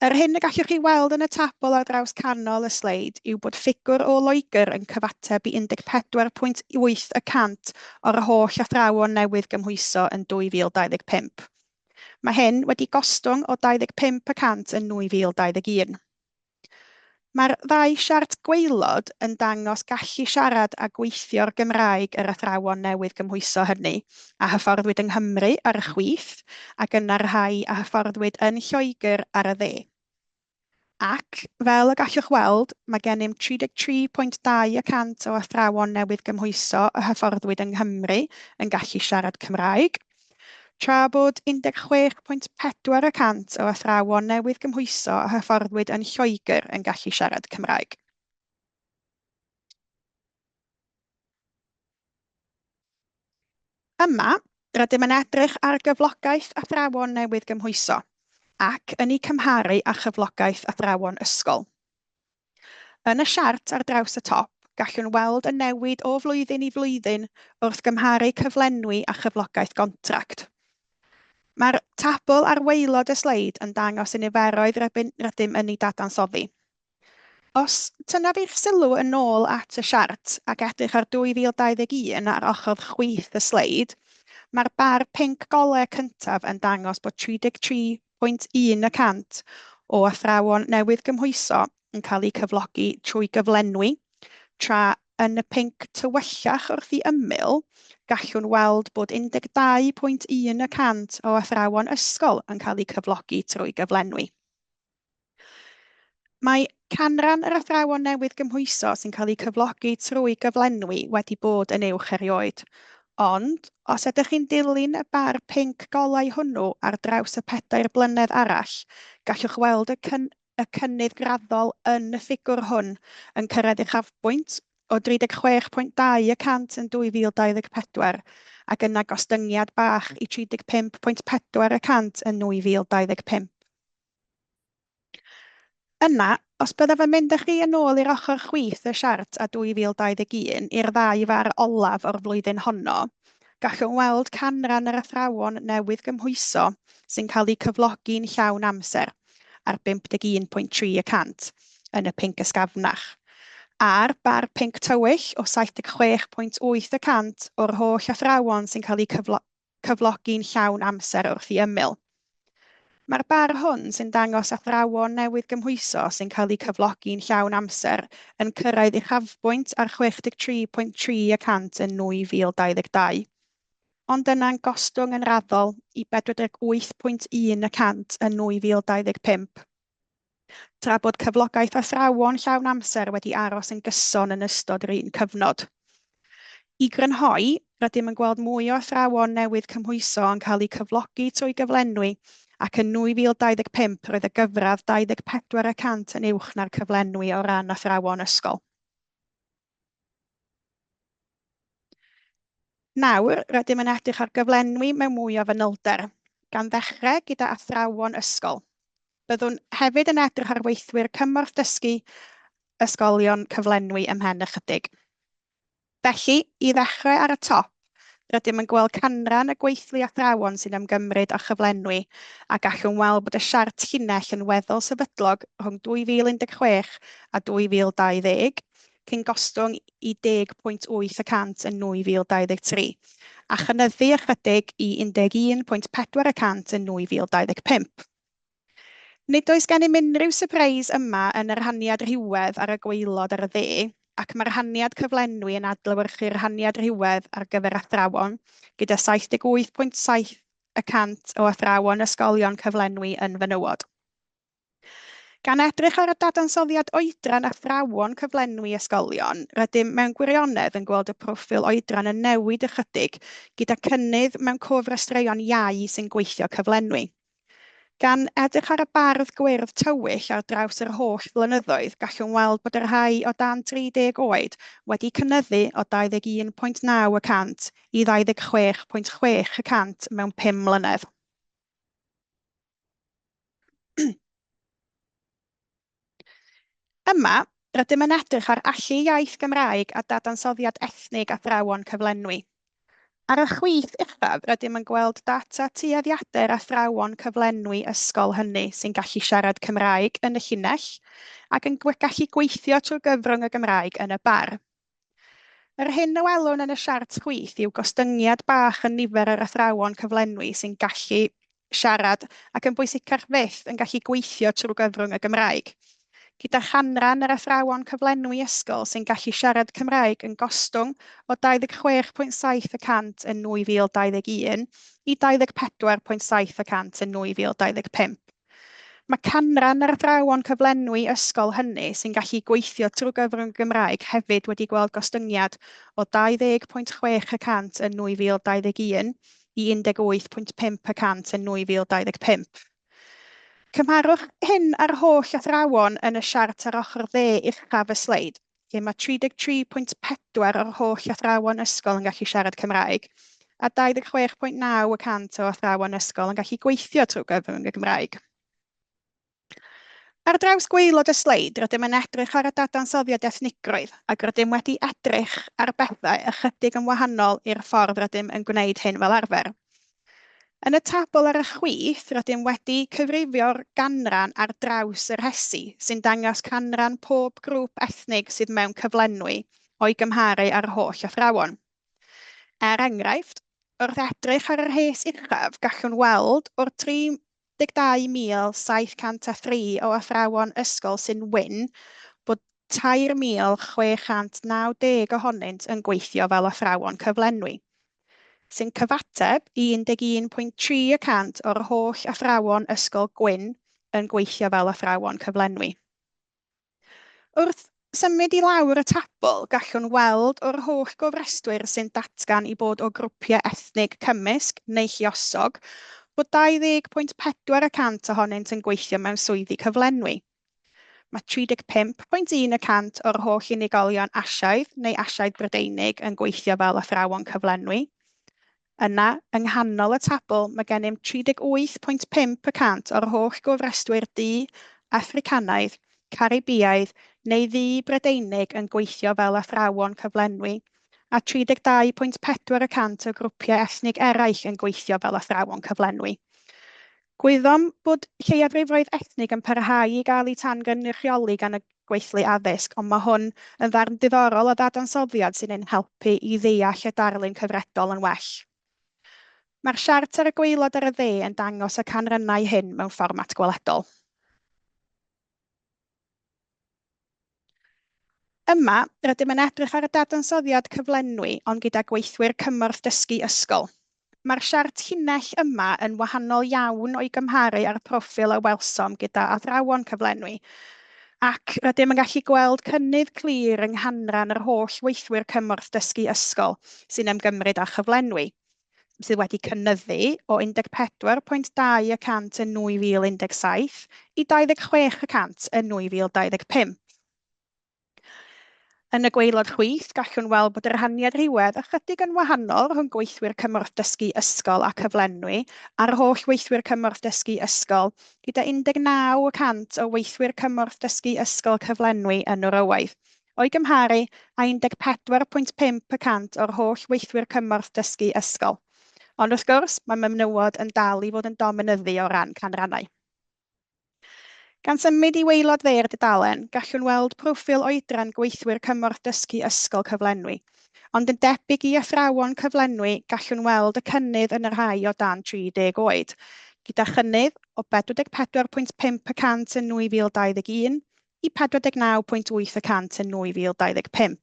Yr hyn y gallwch chi weld yn y tabl ar draws canol y sleid yw bod ffigwr o Loegr yn cyfateb i 14.8 y cant o'r holl athrawon newydd gymhwyso yn 2025. Mae hyn wedi gostwng o 25 y cant yn 2021. Mae'r ddau siart gwaelod yn dangos gallu siarad a gweithio'r Gymraeg yr athrawon newydd gymhwyso hynny, a hyfforddwyd yng Nghymru ar y chwith, ac yna'r rhai a hyfforddwyd yn Lloegr ar y dde. Ac, fel y gallwch weld, mae gennym 33.2 y cant o athrawon newydd gymhwyso a hyfforddwyd yng Nghymru yn gallu siarad Cymraeg, tra bod 16.4 y cant o athrawon newydd gymhwyso a hyfforddwyd yn Lloegr yn gallu siarad Cymraeg. Yma, rydym yn edrych ar gyflogaeth athrawon newydd gymhwyso ac yn eu cymharu â chyflogaeth athrawon ysgol. Yn y siart ar draws y top, gallwn weld y newid o flwyddyn i flwyddyn wrth gymharu cyflenwi â chyflogaeth gontract. Mae'r tabl ar waelod y sleid yn dangos y niferoedd rydym yn eu dadansoddi. Os tynnaf eich sylw yn ôl at y siart ac edrych ar 2021 ar ochr chwith y sleid, mae'r bar pinc golau cyntaf yn dangos bod 33.1 y cant o athrawon newydd gymhwyso yn cael eu cyflogi trwy gyflenwi, tra yn y pinc tywyllach wrth ei ymyl, gallwn weld bod 12.1 y cant o athrawon ysgol yn cael eu cyflogi trwy gyflenwi. Mae canran yr athrawon newydd gymhwyso sy'n cael eu cyflogi trwy gyflenwi wedi bod yn uwch erioed. Ond, os ydych chi'n dilyn y bar pinc golau hwnnw ar draws y pedair blynedd arall, gallwch weld y y cynnydd graddol yn y ffigwr hwn yn cyrraedd uchafbwynt o 36.2 y cant yn 2024 ac yna gostyngiad bach i 35.4 y cant yn 2025. Yna, os byddaf yn mynd â chi yn ôl i'r ochr chwith y siart a 2021 i'r ddau far olaf o'r flwyddyn honno, gallwn weld canran yr athrawon newydd gymhwyso sy'n cael eu cyflogi'n llawn amser ar 51.3 y cant yn y pinc ysgafnach, a'r bar pinc tywyll o 76.8 y cant o'r holl athrawon sy'n cael eu cyflogi'n llawn amser wrth ei ymyl. Mae'r bar hwn, sy'n dangos athrawon newydd gymhwyso sy'n cael eu cyflogi'n llawn amser, yn cyrraedd uchafbwynt ar 63.3 y cant yn 2022, ond yna'n gostwng yn raddol i 48.1 y cant yn 2025. tra bod cyflogaeth athrawon llawn amser wedi aros yn gyson yn ystod yr un cyfnod. I grynhoi, rydym yn gweld mwy o athrawon newydd cymhwyso yn cael eu cyflogi trwy gyflenwi ac yn 2025 roedd y gyfradd 24 y cant yn uwch na'r cyflenwi o ran athrawon ysgol. Nawr, rydym yn edrych ar gyflenwi mewn mwy o fanylder, gan ddechrau gyda athrawon ysgol. Byddwn hefyd yn edrych ar weithwyr cymorth dysgu ysgolion cyflenwi ymhen ychydig. Felly, i ddechrau ar y top, rydym yn gweld canran y gweithlu athrawon sy'n ymgymryd â chyflenwi, a gallwn weld bod y siart llinell yn weddol sefydlog rhwng 2016 a 2020, cyn gostwng i 10.8 y cant yn 2023, a chynyddu ychydig i 11.4 y cant yn 2025. Nid oes gennym unrhyw sypreis yma yn y rhaniad rhywedd ar y gwaelod ar y dde, ac mae'r rhaniad cyflenwi yn adlewyrchu'r rhaniad rhywedd ar gyfer athrawon, gyda 78.7 y cant o athrawon ysgolion cyflenwi yn fenywod. Gan edrych ar y dadansoddiad oedran athrawon cyflenwi ysgolion, rydym mewn gwirionedd yn gweld y proffil oedran yn newid ychydig, gyda cynnydd mewn cofrestreion iau sy'n gweithio cyflenwi. Gan edrych ar y bardd gwyrdd tywyll ar draws yr holl flynyddoedd, gallwn weld bod y rhai o dan 30 oed wedi cynyddu o 21.9 y cant i 26.6 y cant mewn pum mlynedd. Yma, rydym yn edrych ar allu iaith Gymraeg a dadansoddiad ethnig athrawon cyflenwi. Ar y chwith uchaf, rydym yn gweld data tueddiadau'r athrawon cyflenwi ysgol hynny sy'n gallu siarad Cymraeg yn y llinell ac yn gallu gweithio trwy gyfrwng y Gymraeg yn y bar. Yr hyn a welwn yn y siart chwith yw gostyngiad bach yn nifer yr athrawon cyflenwi sy'n gallu siarad ac yn bwysicach fyth yn gallu gweithio trwy gyfrwng y Gymraeg. Gyda chanran yr athrawon cyflenwi ysgol sy'n gallu siarad Cymraeg yn gostwng o 26.7 y cant yn 2021 i 24.7 y cant yn 2025. Mae canran yr athrawon cyflenwi ysgol hynny sy'n gallu gweithio trwy gyfrwng y Gymraeg hefyd wedi gweld gostyngiad o 20.6 y cant yn 2021 i 18.5 y cant yn 2025. Cymharwch hyn â'r holl athrawon yn y siart ar ochr dde uchaf y sleid, lle mae 33.4 o'r holl athrawon ysgol yn gallu siarad Cymraeg, a 26.9 y cant o athrawon ysgol yn gallu gweithio trwy gyfrwng y Gymraeg. Ar draws gwaelod y sleid, rydym yn edrych ar y dadansoddiad ethnigrwydd ac rydym wedi edrych ar bethau ychydig yn wahanol i'r ffordd rydym yn gwneud hyn fel arfer. Yn y tabl ar y chwith, rydym wedi cyfrifio'r ganran ar draws y rhesi, sy'n dangos canran pob grŵp ethnig sydd mewn cyflenwi o'i gymharu â'r holl athrawon. Er enghraifft, wrth edrych ar y rhes uchaf, gallwn weld o'r 32,703 o athrawon ysgol sy'n wyn, bod 3,690 ohonynt yn gweithio fel athrawon cyflenwi. sy'n cyfateb i 11.3 y cant o'r holl athrawon ysgol gwyn yn gweithio fel athrawon cyflenwi. Wrth symud i lawr y tabl, gallwn weld o'r holl gofrestrwyr sy'n datgan i bod o grwpiau ethnig cymysg neu lluosog, bod 20.4 y cant ohonynt yn gweithio mewn swyddi cyflenwi. Mae 35.1 y cant o'r holl unigolion Asiaidd neu Asiaidd Brydeinig yn gweithio fel athrawon cyflenwi. Yna, yng nghanol y tabl, mae gennym 38.5 y cant o'r holl gofrestrwyr Du, Affricanaidd, Caribïaidd neu Ddu Brydeinig yn gweithio fel athrawon cyflenwi, a 32.4 y cant o grwpiau ethnig eraill yn gweithio fel athrawon cyflenwi. Gwyddom bod lleiafrifoedd ethnig yn parhau i gael eu tan-gynrychioli gan y gweithlu addysg, ond mae hwn yn ddarn diddorol o ddadansoddiad sy'n ein helpu i ddeall y darlun cyfredol yn well. Mae'r siart ar y gwaelod ar y dde yn dangos y canrannau hyn mewn fformat gweledol. Yma, rydym yn edrych ar y dadansoddiad cyflenwi ond gyda gweithwyr cymorth dysgu ysgol. Mae'r siart llinell yma yn wahanol iawn o'i gymharu â'r proffil a welsom gyda athrawon cyflenwi, ac rydym yn gallu gweld cynnydd clir yng nghanran yr holl weithwyr cymorth dysgu ysgol sy'n ymgymryd â chyflenwi, sydd wedi cynyddu o 14.2 y cant yn 2017 i 26 y cant yn 2025. Yn y gwaelod chwith, gallwn weld bod y rhaniad rhywedd ychydig yn wahanol rhwng gweithwyr cymorth dysgu ysgol a cyflenwi a'r holl weithwyr cymorth dysgu ysgol, gyda 19 y cant o weithwyr cymorth dysgu ysgol cyflenwi yn wrywaidd, o'i gymharu â 14.5 y cant o'r holl weithwyr cymorth dysgu ysgol. Ond wrth gwrs, mae menywod yn dal i fod yn dominyddu o ran canrannau. Gan symud i waelod dde'r dudalen, gallwn weld proffil oedran gweithwyr cymorth dysgu ysgol cyflenwi. Ond yn debyg i athrawon cyflenwi, gallwn weld y cynnydd yn y rhai o dan 30 oed, gyda chynnydd o 44.5 y cant yn 2021 i 49.8 y cant yn 2025.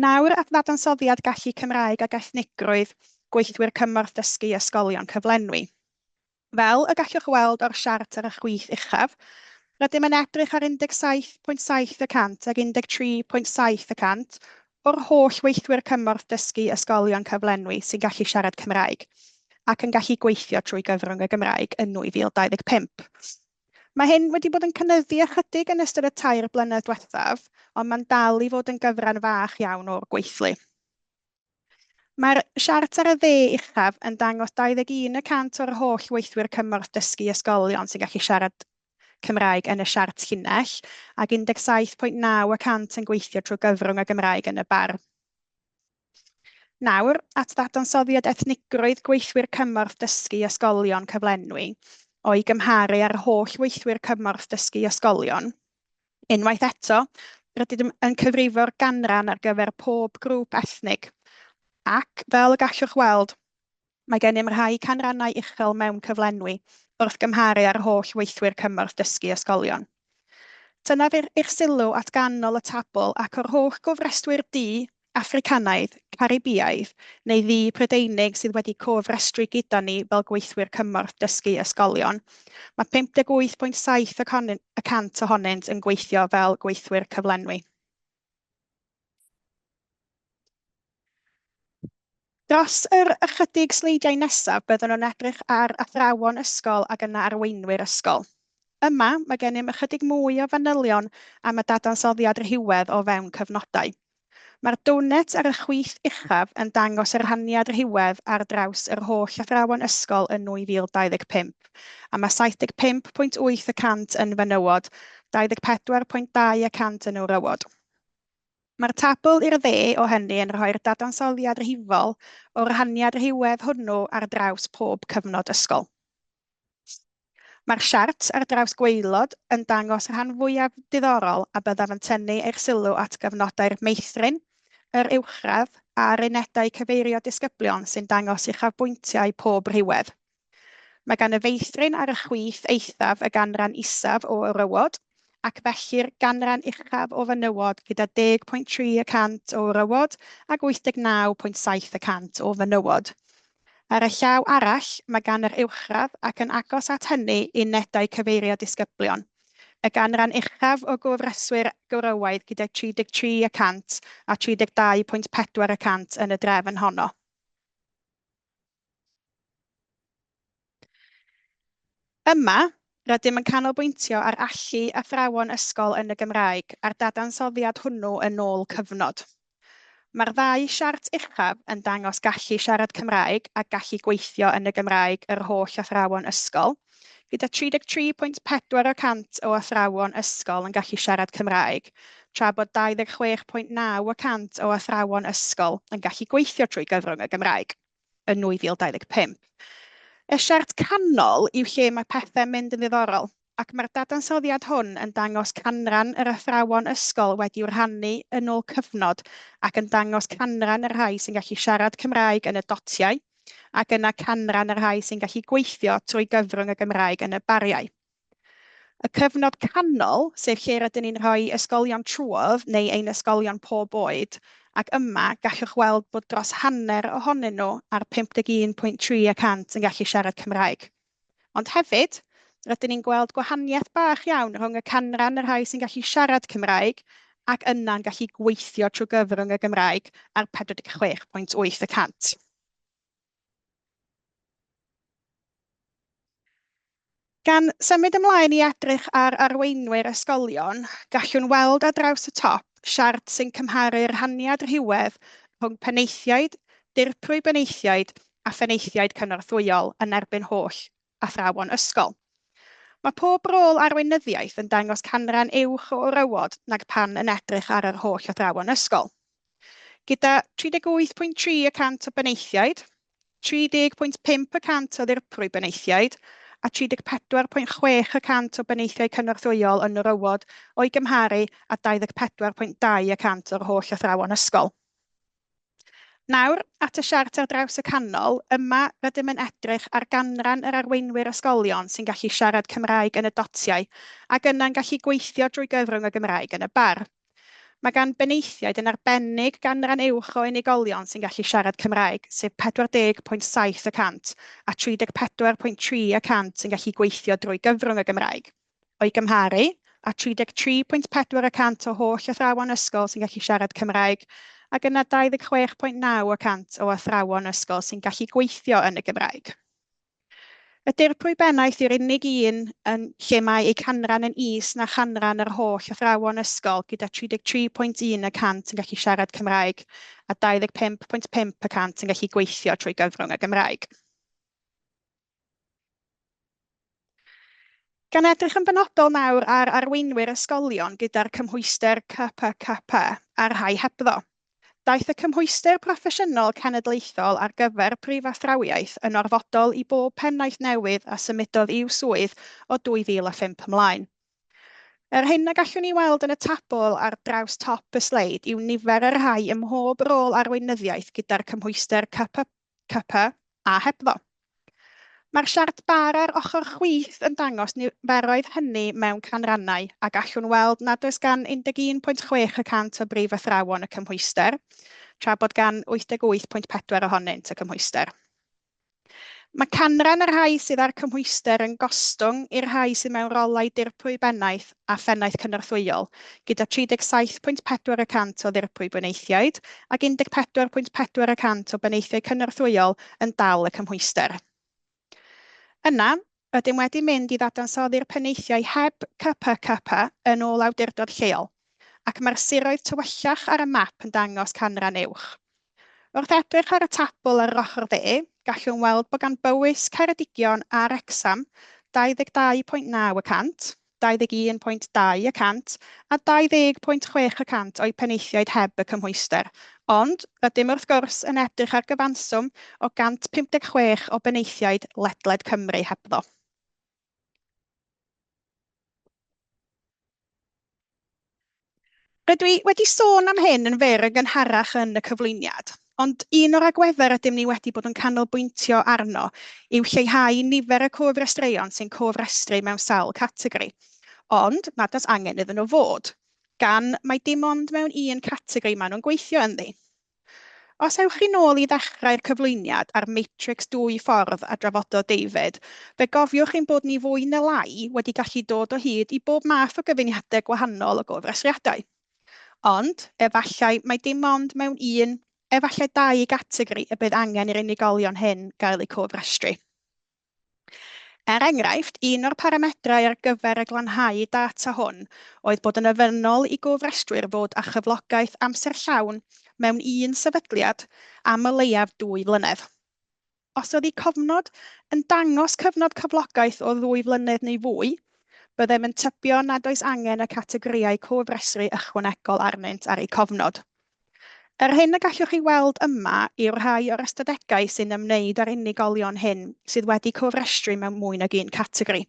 Nawr at ddadansoddiad gallu Cymraeg ag ethnigrwydd gweithwyr cymorth dysgu ysgolion cyflenwi. Fel y gallwch weld o'r siart ar y chwith uchaf, rydym yn edrych ar 17.7 y cant ag 13.7 y cant o'r holl weithwyr cymorth dysgu ysgolion cyflenwi sy'n gallu siarad Cymraeg ac yn gallu gweithio trwy gyfrwng y Gymraeg yn 2025. Mae hyn wedi bod yn cynyddu ychydig yn ystod y tair blynedd diwethaf, ond mae'n dal i fod yn gyfran fach iawn o'r gweithlu. Mae'r siart ar y dde uchaf yn dangos 21 y cant o'r holl weithwyr cymorth dysgu ysgolion sy'n gallu siarad Cymraeg yn y siart llinell, ac 17.9 y cant yn gweithio trwy gyfrwng y Gymraeg yn y bar. Nawr, at ddadansoddiad ethnigrwydd gweithwyr cymorth dysgu ysgolion cyflenwi, o'i gymharu â'r holl weithwyr cymorth dysgu ysgolion. Unwaith eto, rydym yn cyfrifo'r ganran ar gyfer pob grŵp ethnig, ac, fel y gallwch weld, Mae gennym rhai canrannau uchel mewn cyflenwi wrth gymharu â'r holl weithwyr cymorth dysgu ysgolion. Tynnaf eich sylw at ganol y tabl ac o'r holl gofrestrwyr du, Affricanaidd, Caribïaidd neu ddu Prydeinig sydd wedi cofrestru gyda ni fel gweithwyr cymorth dysgu ysgolion, mae 58.7 y cant ohonynt yn gweithio fel gweithwyr cyflenwi. Dros yr ychydig sleidiau nesaf, byddwn yn edrych ar athrawon ysgol ac yna arweinwyr ysgol. Yma, mae gennym ychydig mwy o fanylion am y dadansoddiad rhywedd o fewn cyfnodau. Mae'r donut ar y chwith uchaf yn dangos y rhaniad rhywedd ar draws yr holl athrawon ysgol yn 2025, a mae 75.8 y cant yn fenywod, 24.2 y cant yn wrywod. Mae'r tabl i'r dde o hynny yn rhoi'r dadansoddiad rhifol o'r rhaniad rhywedd hwnnw ar draws pob cyfnod ysgol. Mae'r siart ar draws gwaelod yn dangos y rhan fwyaf diddorol a byddaf yn tynnu eich sylw at gyfnodau'r meithrin, yr uwchradd a'r unedau cyfeirio disgyblion sy'n dangos uchafbwyntiau pob rhywedd. Mae gan y feithrin ar y chwith eithaf y ganran isaf o wrywod, ac felly'r ganran uchaf o fenywod gyda 10.3 y cant o wrywod ac 89.7 y cant o fenywod. Ar y llaw arall, mae gan yr uwchradd ac yn agos at hynny unedau cyfeirio disgyblion, y ganran uchaf o gofrestrwyr gwrywaidd gyda 33 y cant a 32.4 y cant yn y drefn honno. Yma, rydym yn canolbwyntio ar allu athrawon ysgol yn y Gymraeg a'r dadansoddiad hwnnw yn ôl cyfnod. Mae'r ddau siart uchaf yn dangos gallu siarad Cymraeg a gallu gweithio yn y Gymraeg yr holl athrawon ysgol, gyda 33.4 y cant o athrawon ysgol yn gallu siarad Cymraeg, tra bod 26.9 y cant o athrawon ysgol yn gallu gweithio trwy gyfrwng y Gymraeg. yn 2025. Y siart canol yw lle mae pethau'n mynd yn ddiddorol, ac mae'r dadansoddiad hwn yn dangos canran yr athrawon ysgol wedi'w rhannu yn ôl cyfnod ac yn dangos canran y rhai sy'n gallu siarad Cymraeg yn y dotiau, ac yna canran y rhai sy'n gallu gweithio trwy gyfrwng y Gymraeg yn y bariau. Y cyfnod canol, sef lle rydyn ni'n rhoi ysgolion trwodd neu ein ysgolion pob oed, ac yma gallwch weld bod dros hanner ohonyn nhw ar 51.3 y cant yn gallu siarad Cymraeg. Ond hefyd, rydyn ni'n gweld gwahaniaeth bach iawn rhwng y canran y rhai sy'n gallu siarad Cymraeg ac yna'n gallu gweithio trwy gyfrwng y Gymraeg ar 46.8 y cant. Gan symud ymlaen i edrych ar arweinwyr ysgolion, gallwn weld ar draws y top siart sy'n cymharu'r rhaniad rhywedd rhwng penaethiaid, dirprwy benaethiaid a phenaethiaid cynorthwyol yn erbyn holl athrawon ysgol. Mae pob rôl arweinyddiaeth yn dangos canran uwch o orywod nag pan yn edrych ar yr holl athrawon ysgol. Gyda 38.3 y cant o benaethiaid, 30.5 y cant o ddirprwy benaethiaid a 34.6 y cant o benaethiaid cynorthwyol yn wrywod o'i gymharu â 24.2 y cant o'r holl athrawon ysgol. Nawr, at y siart ar draws y canol, yma rydym yn edrych ar ganran yr arweinwyr ysgolion sy'n gallu siarad Cymraeg yn y dotiau ac yna'n gallu gweithio drwy gyfrwng y Gymraeg yn y bar. Mae gan benaethiaid yn arbennig ganran uwch o unigolion sy'n gallu siarad Cymraeg, sef 40.7 y cant, a 34.3 y cant sy'n gallu gweithio drwy gyfrwng y Gymraeg, o'i gymharu â 33.4 y cant o holl athrawon ysgol sy'n gallu siarad Cymraeg, ac yna 26.9 y cant o athrawon ysgol sy'n gallu gweithio yn y Gymraeg. Y dirprwy bennaeth yw'r unig un yn lle mae eu canran yn is na chanran yr holl athrawon ysgol gyda 33.1 y cant yn gallu siarad Cymraeg a 25.5 y cant yn gallu gweithio trwy gyfrwng y Gymraeg. Gan edrych yn benodol nawr ar arweinwyr ysgolion gyda'r cymhwyster CPCP a'r rhai hebddo. Daeth y cymhwyster proffesiynol cenedlaethol ar gyfer prifathrawiaeth yn orfodol i bob pennaeth newydd a symudodd i'w swydd o 2005 ymlaen. Yr hyn y gallwn ni weld yn y tabl ar draws top y sleid yw nifer y rhai ym mhob rôl arweinyddiaeth gyda'r cymhwyster CPCP a hebddo. Mae'r siart bar ar ochr chwith yn dangos niferoedd hynny mewn canrannau, a gallwn weld nad oes gan 11.6 y cant o brif athrawon y cymhwyster, tra bod gan 88.4 ohonynt y cymhwyster. Mae canran y rhai sydd â'r cymhwyster yn gostwng i'r rhai sydd mewn rolau dirprwy bennaeth a phennaeth cynorthwyol, gyda 37.4 y cant o ddirprwy benaethiaid ac 14.4 y cant o benaethiaid cynorthwyol yn dal y cymhwyster. Yna, rydym wedi mynd i ddadansoddi'r penaethiau heb CPCP yn ôl awdurdod lleol, ac mae'r siroedd tywyllach ar y map yn dangos canran uwch. Wrth edrych ar y tabl ar yr ochr dde, gallwn weld bod gan Bowys, Ceredigion a Wrecsam 22.9 y cant, 21.2 y cant a 20.6 y cant o'u penaethiaid heb y cymhwyster, ond rydym wrth gwrs yn edrych ar gyfanswm o 156 o benaethiaid ledled Cymru hebddo. Rydw i wedi sôn am hyn yn fyr yn gynharach yn y cyflwyniad, ond un o'r agweddau rydym ni wedi bod yn canolbwyntio arno yw lleihau nifer y cofrestreion sy'n cofrestru mewn sawl categori, ond nad oes angen iddyn nhw fod, gan mai dim ond mewn un categori maen nhw'n gweithio ynddi. Os ewch chi nôl i ddechrau'r cyflwyniad a'r matrics dwy ffordd a drafododd David, fe gofiwch ein bod ni fwy na lai wedi gallu dod o hyd i bob math o gyfuniadau gwahanol o gofrestriadau. Ond, efallai mai dim ond mewn un, efallai dau gategori y bydd angen i'r unigolion hyn gael eu cofrestru. Er enghraifft, un o'r paramedrau ar gyfer y glanhau data hwn oedd bod yn ofynnol i gofrestrwyr fod â chyflogaeth amser llawn mewn un sefydliad am o leiaf dwy flynedd. Os oedd eu cofnod yn dangos cyfnod cyflogaeth o ddwy flynedd neu fwy, byddem yn tybio nad oes angen y categorïau cofrestru ychwanegol arnynt ar eu cofnod. Yr hyn y gallwch chi weld yma yw rhai o'r ystadegau sy'n ymwneud â'r unigolion hyn sydd wedi cofrestru mewn mwy nag un categori.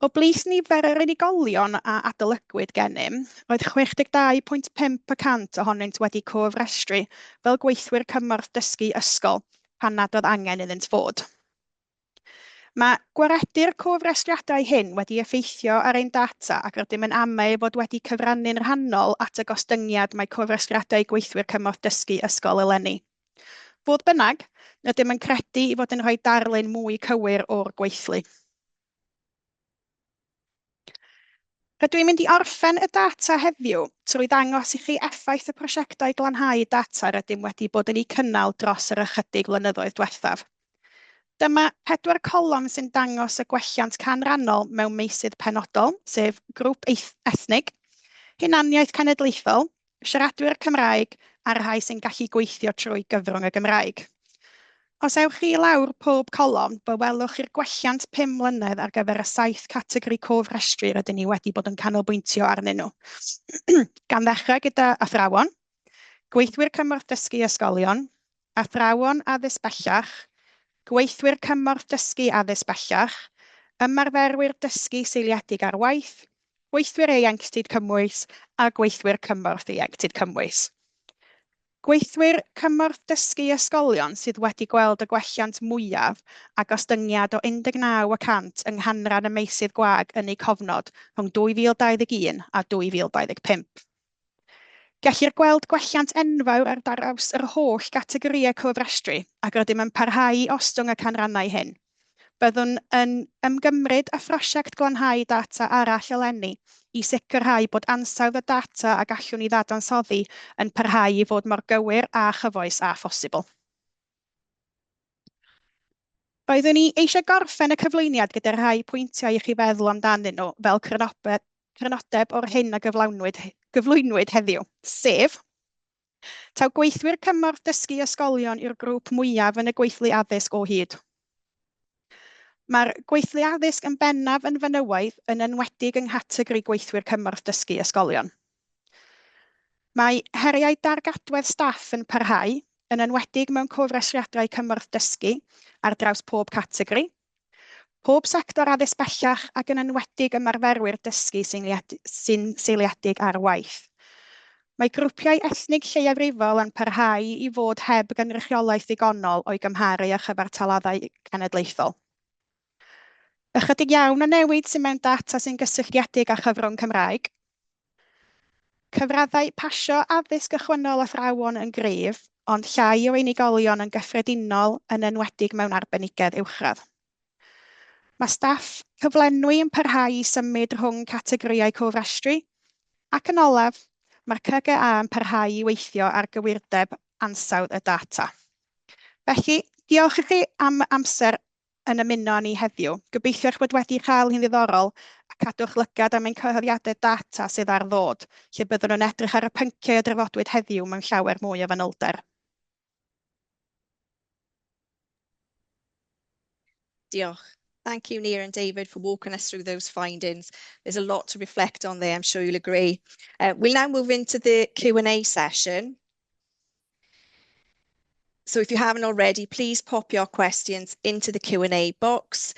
O blith nifer yr unigolion a adolygwyd gennym, roedd 62.5 y cant ohonynt wedi cofrestru fel gweithwyr cymorth dysgu ysgol pan nad oedd angen iddynt fod. Mae gwaredu'r cofrestriadau hyn wedi effeithio ar ein data ac rydym yn amau ei fod wedi cyfrannu'n rhannol at y gostyngiad mae cofrestriadau gweithwyr cymorth dysgu ysgol eleni. Fodd bynnag, rydym yn credu ei fod yn rhoi darlun mwy cywir o'r gweithlu. Rydw i'n mynd i orffen y data heddiw trwy ddangos i chi effaith y prosiectau glanhau data rydym wedi bod yn eu cynnal dros yr ychydig flynyddoedd diwethaf. Dyma pedwar colofn sy'n dangos y gwelliant canrannol mewn meysydd penodol, sef grŵp ethnig, hunaniaeth cenedlaethol, siaradwyr Cymraeg a'r rhai sy'n gallu gweithio trwy gyfrwng y Gymraeg. Os ewch chi i lawr pob colofn, fe welwch chi'r gwelliant pum mlynedd ar gyfer y saith categori cofrestru rydyn ni wedi bod yn canolbwyntio arnyn nhw. Gan ddechrau gyda athrawon, gweithwyr cymorth dysgu ysgolion, athrawon addysg bellach, gweithwyr cymorth dysgu addysg bellach, ymarferwyr dysgu seiliedig ar waith, gweithwyr ieuenctid cymwys a gweithwyr cymorth ieuenctid cymwys. Gweithwyr cymorth dysgu ysgolion sydd wedi gweld y gwelliant mwyaf a gostyngiad o 19 y cant yng nghanran y meysydd gwag yn eu cofnod rhwng 2021 a 2025. Gellir gweld gwelliant enfawr ar draws yr holl gategorïau cofrestru ac rydym yn parhau i ostwng y canrannau hyn. Byddwn yn ymgymryd â phrosiect glanhau data arall eleni i sicrhau bod ansawdd y data a gallwn ei ddadansoddi yn parhau i fod mor gywir a chyfoes â phosibl. Roeddwn i eisiau gorffen y cyflwyniad gyda rhai pwyntiau i chi feddwl amdanyn nhw fel crynodeb o'r hyn a gyflawnwyd, gyflwynwyd heddiw, sef taw gweithwyr cymorth dysgu ysgolion yw'r grŵp mwyaf yn y gweithlu addysg o hyd. Mae'r gweithlu addysg yn bennaf yn fenywaidd, yn enwedig yng nghategori gweithwyr cymorth dysgu ysgolion. Mae heriau dargadwedd staff yn parhau, yn enwedig mewn cofrestriadau cymorth dysgu ar draws pob categori, pob sector addysg bellach ac yn enwedig ymarferwyr dysgu sy'n seiliedig ar waith. Mae grwpiau ethnig lleiafrifol yn parhau i fod heb gynrychiolaeth ddigonol o'i gymharu â chyfartaleddau cenedlaethol. Ychydig iawn o newid sydd mewn data sy'n gysylltiedig â chyfrwng Cymraeg. Cyfraddau pasio addysg gychwynnol athrawon yn gryf, ond llai o unigolion yn gyffredinol, yn enwedig mewn arbenigedd uwchradd. Mae staff cyflenwi yn parhau i symud rhwng categorïau cofrestru, ac yn olaf, mae'r CGA yn parhau i weithio ar gywirdeb ansawdd y data. Felly, diolch i chi am amser yn ymuno â ni heddiw. Gobeithio eich bod wedi chael hi'n ddiddorol a cadwch lygad am ein cyhoeddiadau data sydd ar ddod, lle byddwn yn edrych ar y pynciau a drafodwyd heddiw mewn llawer mwy o fanylder. Diolch. Thank you, Nia and David, for walking us through those findings. There's a lot to reflect on there, I'm sure you'll agree. We'll now move into the Q&A session. So if you haven't already, please pop your questions into the Q&A box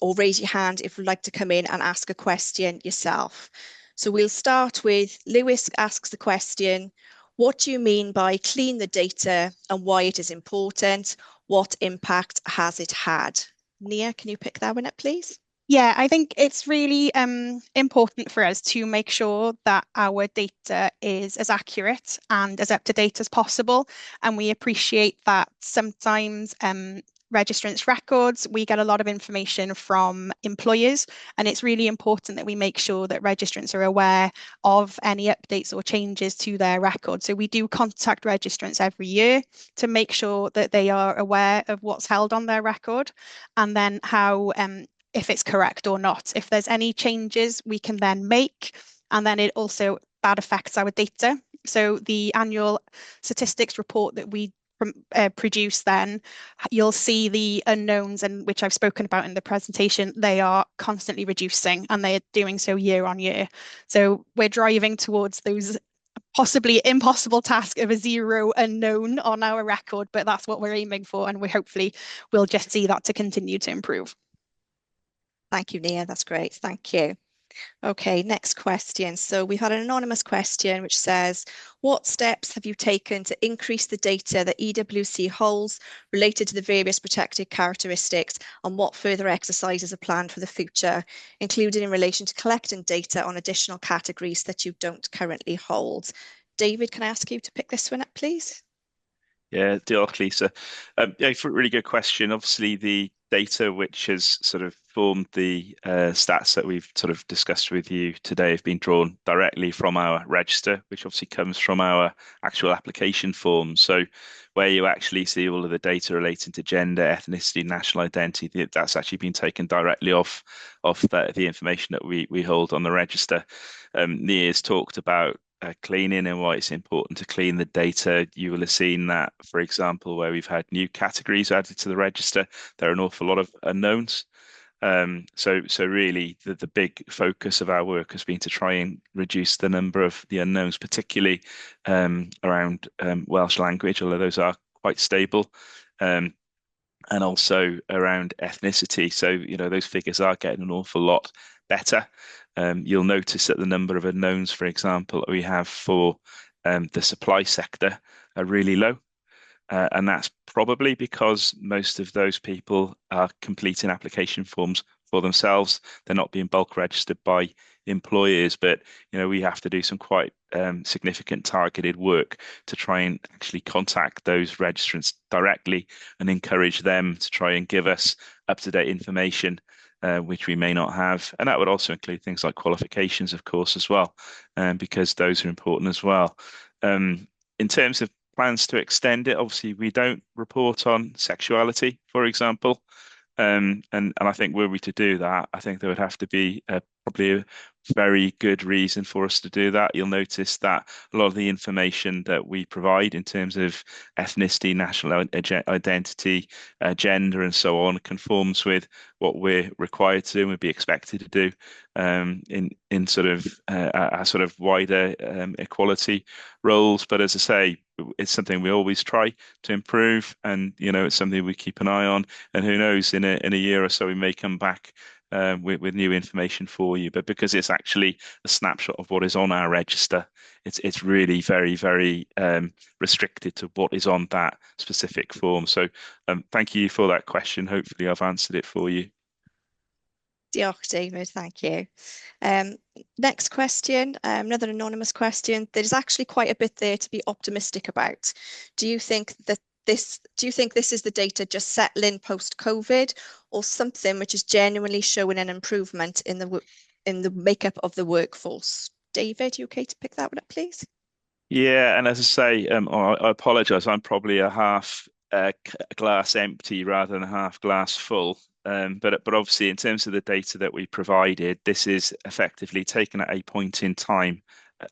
or raise your hand if you'd like to come in and ask a question yourself. So we'll start with Lewis asks the question, what do you mean by clean the data and why it is important? What impact has it had? Nia, can you pick that one up, please? Yeah, I think it's really important for us to make sure that our data is as accurate and as up to date as possible. And we appreciate that sometimes registrants' records, we get a lot of information from employers, and it's really important that we make sure that registrants are aware of any updates or changes to their record. So we do contact registrants every year to make sure that they are aware of what's held on their record and then how if it's correct or not. If there's any changes we can then make, and then it also that affects our data. So the annual statistics report that we produce then, you'll see the unknowns, and which I've spoken about in the presentation, they are constantly reducing and they are doing so year on year. So we're driving towards those possibly impossible task of a zero unknown on our record, but that's what we're aiming for, and we hopefully will just see that to continue to improve. Thank you, Nia. That's great. Thank you. Okay, next question. So we've had an anonymous question which says, what steps have you taken to increase the data that EWC holds related to the various protected characteristics, and what further exercises are planned for the future, including in relation to collecting data on additional categories that you don't currently hold? David, can I ask you to pick this one up, please? Yeah, diolch, Lisa. Yeah, really good question. Obviously, the data which has sort of formed the stats that we've sort of discussed with you today have been drawn directly from our register, which obviously comes from our actual application form. So where you actually see all of the data relating to gender, ethnicity, national identity, that's actually been taken directly off the information that we hold on the register. Nia's talked about cleaning and why it's important to clean the data. You will have seen that, for example, where we've had new categories added to the register, there are an awful lot of unknowns. So really the big focus of our work has been to try and reduce the number of the unknowns, particularly around Welsh language, although those are quite stable, and also around ethnicity. So, you know, those figures are getting an awful lot better. You'll notice that the number of unknowns, for example, that we have for the supply sector are really low. And that's probably because most of those people are completing application forms for themselves. They're not being bulk registered by employers, but you know, we have to do some quite significant targeted work to try and actually contact those registrants directly and encourage them to try and give us up-to-date information, which we may not have. And that would also include things like qualifications, of course, as well, because those are important as well. In terms of plans to extend it, obviously we don't report on sexuality, for example. And I think were we to do that, I think there would have to be probably a very good reason for us to do that. You'll notice that a lot of the information that we provide in terms of ethnicity, national identity, gender, and so on conforms with what we're required to do and would be expected to do in sort of our sort of wider equality roles. But as I say, it's something we always try to improve, and you know, it's something we keep an eye on. And who knows, in a year or so, we may come back with new information for you. But because it's actually a snapshot of what is on our register, it's really very, very restricted to what is on that specific form. So thank you for that question. Hopefully I've answered it for you. Diolch, David, thank you. Next question, another anonymous question. There's actually quite a bit there to be optimistic about. Do you think that this, do you think this is the data just settling post-COVID, or something which is genuinely showing an improvement in the makeup of the workforce? David, you okay to pick that one up, please? Yeah, and as I say, I apologise, I'm probably a half glass empty rather than a half glass full. But obviously, in terms of the data that we provided, this is effectively taken at a point in time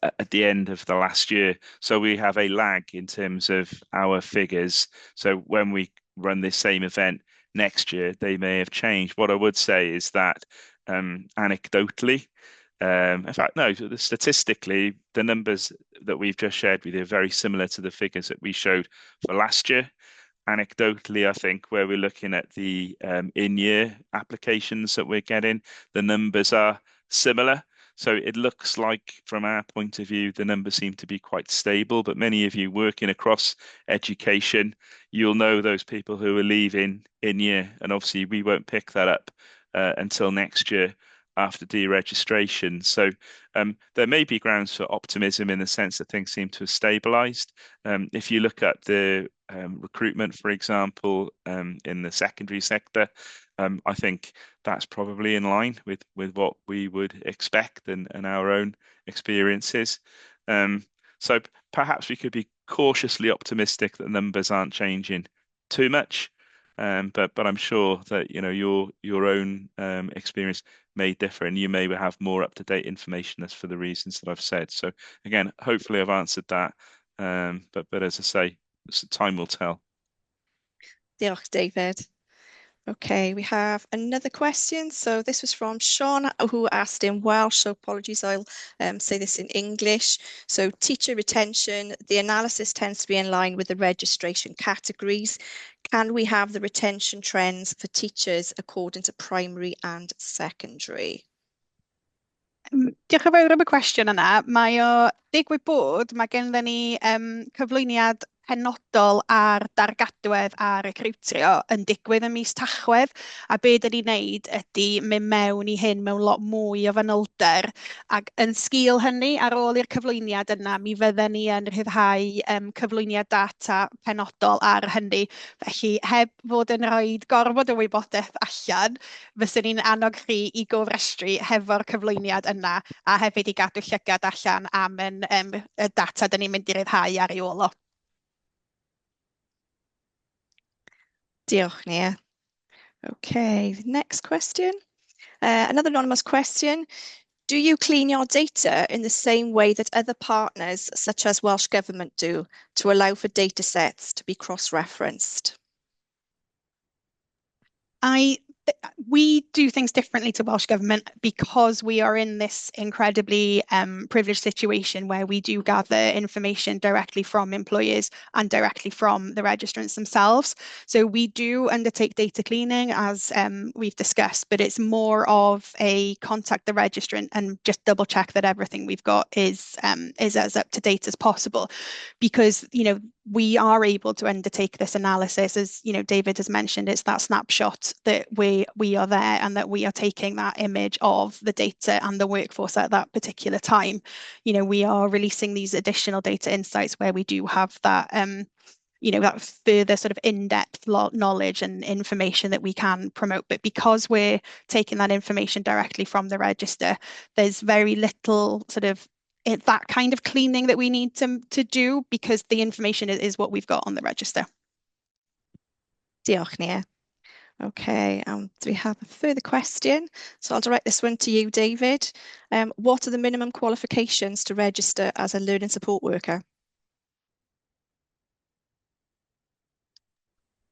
at the end of the last year. So we have a lag in terms of our figures. So when we run this same event next year, they may have changed. What I would say is that anecdotally, in fact, no, statistically, the numbers that we've just shared with you are very similar to the figures that we showed for last year. Anecdotally, I think where we're looking at the in-year applications that we're getting, the numbers are similar. So it looks like from our point of view, the numbers seem to be quite stable, but many of you working across education, you'll know those people who are leaving in year. And obviously we won't pick that up until next year after deregistration. So there may be grounds for optimism in the sense that things seem to have stabilized. If you look at the recruitment, for example, in the secondary sector, I think that's probably in line with what we would expect and our own experiences. So perhaps we could be cautiously optimistic that numbers aren't changing too much. But I'm sure that, you know, your own experience may differ, and you may have more up-to-date information as for the reasons that I've said. So again, hopefully I've answered that. But as I say, time will tell. Diolch, David. Okay, we have another question. So this was from Sean, who asked in Welsh, so apologies, I'll say this in English. So teacher retention, the analysis tends to be in line with the registration categories. Can we have the retention trends for teachers according to primary and secondary? Diolch yn fawr am y cwestiwn yna. Mae o digwydd bod, mae gennym ni cyflwyniad penodol ar dargadwedd a recriwtio yn digwydd ym mis Tachwedd, a be dan ni'n neud ydy mynd mewn i hyn mewn lot mwy o fanylder, ac yn sgil hynny, ar ôl i'r cyflwyniad yna, mi fydden ni yn rhyddhau cyflwyniad data penodol ar hynny. Felly, heb fod yn rhoi gormod o wybodaeth allan, fyswn i'n annog chi i gofrestru hefo'r cyflwyniad yna a hefyd i gadw llygad allan am y data dan ni'n mynd i ryddhau ar ei ôl o. Diolch, Nia. Okay, next question. Another anonymous question. Do you clean your data in the same way that other partners, such as Welsh Government, do to allow for data sets to be cross-referenced? We do things differently to Welsh Government because we are in this incredibly privileged situation where we do gather information directly from employers and directly from the registrants themselves. So we do undertake data cleaning, as we've discussed, but it's more of a contact the registrant and just double check that everything we've got is as up to date as possible, because we are able to undertake this analysis. As you know, David has mentioned, it's that snapshot that we are there and that we are taking that image of the data and the workforce at that particular time. We are releasing these additional data insights where we do have that that further sort of in-depth knowledge and information that we can promote. But because we're taking that information directly from the register, there's very little sort of that kind of cleaning that we need to do, because the information is what we've got on the register. Diolch, Nia. Okay, do we have a further question? So I'll direct this one to you, David. What are the minimum qualifications to register as a learning support worker?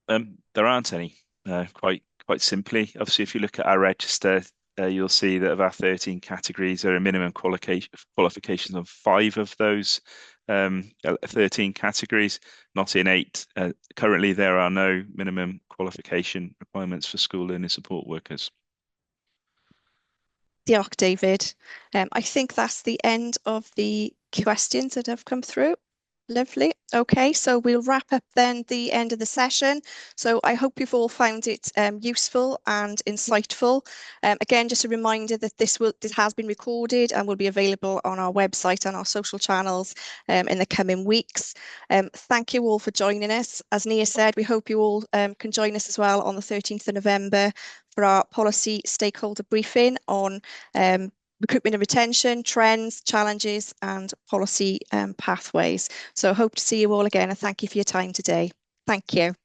There aren't any, quite simply. Obviously, if you look at our register, you'll see that of our 13 categories, there are minimum qualifications on 5 of those 13 categories, not in 8. Currently, there are no minimum qualification requirements for school learning support workers. Diolch, David. I think that's the end of the questions that have come through. Lovely. Okay, so we'll wrap up then the end of the session. So I hope you've all found it useful and insightful. Again, just a reminder that this has been recorded and will be available on our website and our social channels in the coming weeks. Thank you all for joining us. As Nia said, we hope you all can join us as well on the 13th of November for our policy stakeholder briefing on recruitment and retention, trends, challenges and policy pathways. So hope to see you all again, and thank you for your time today. Thank you.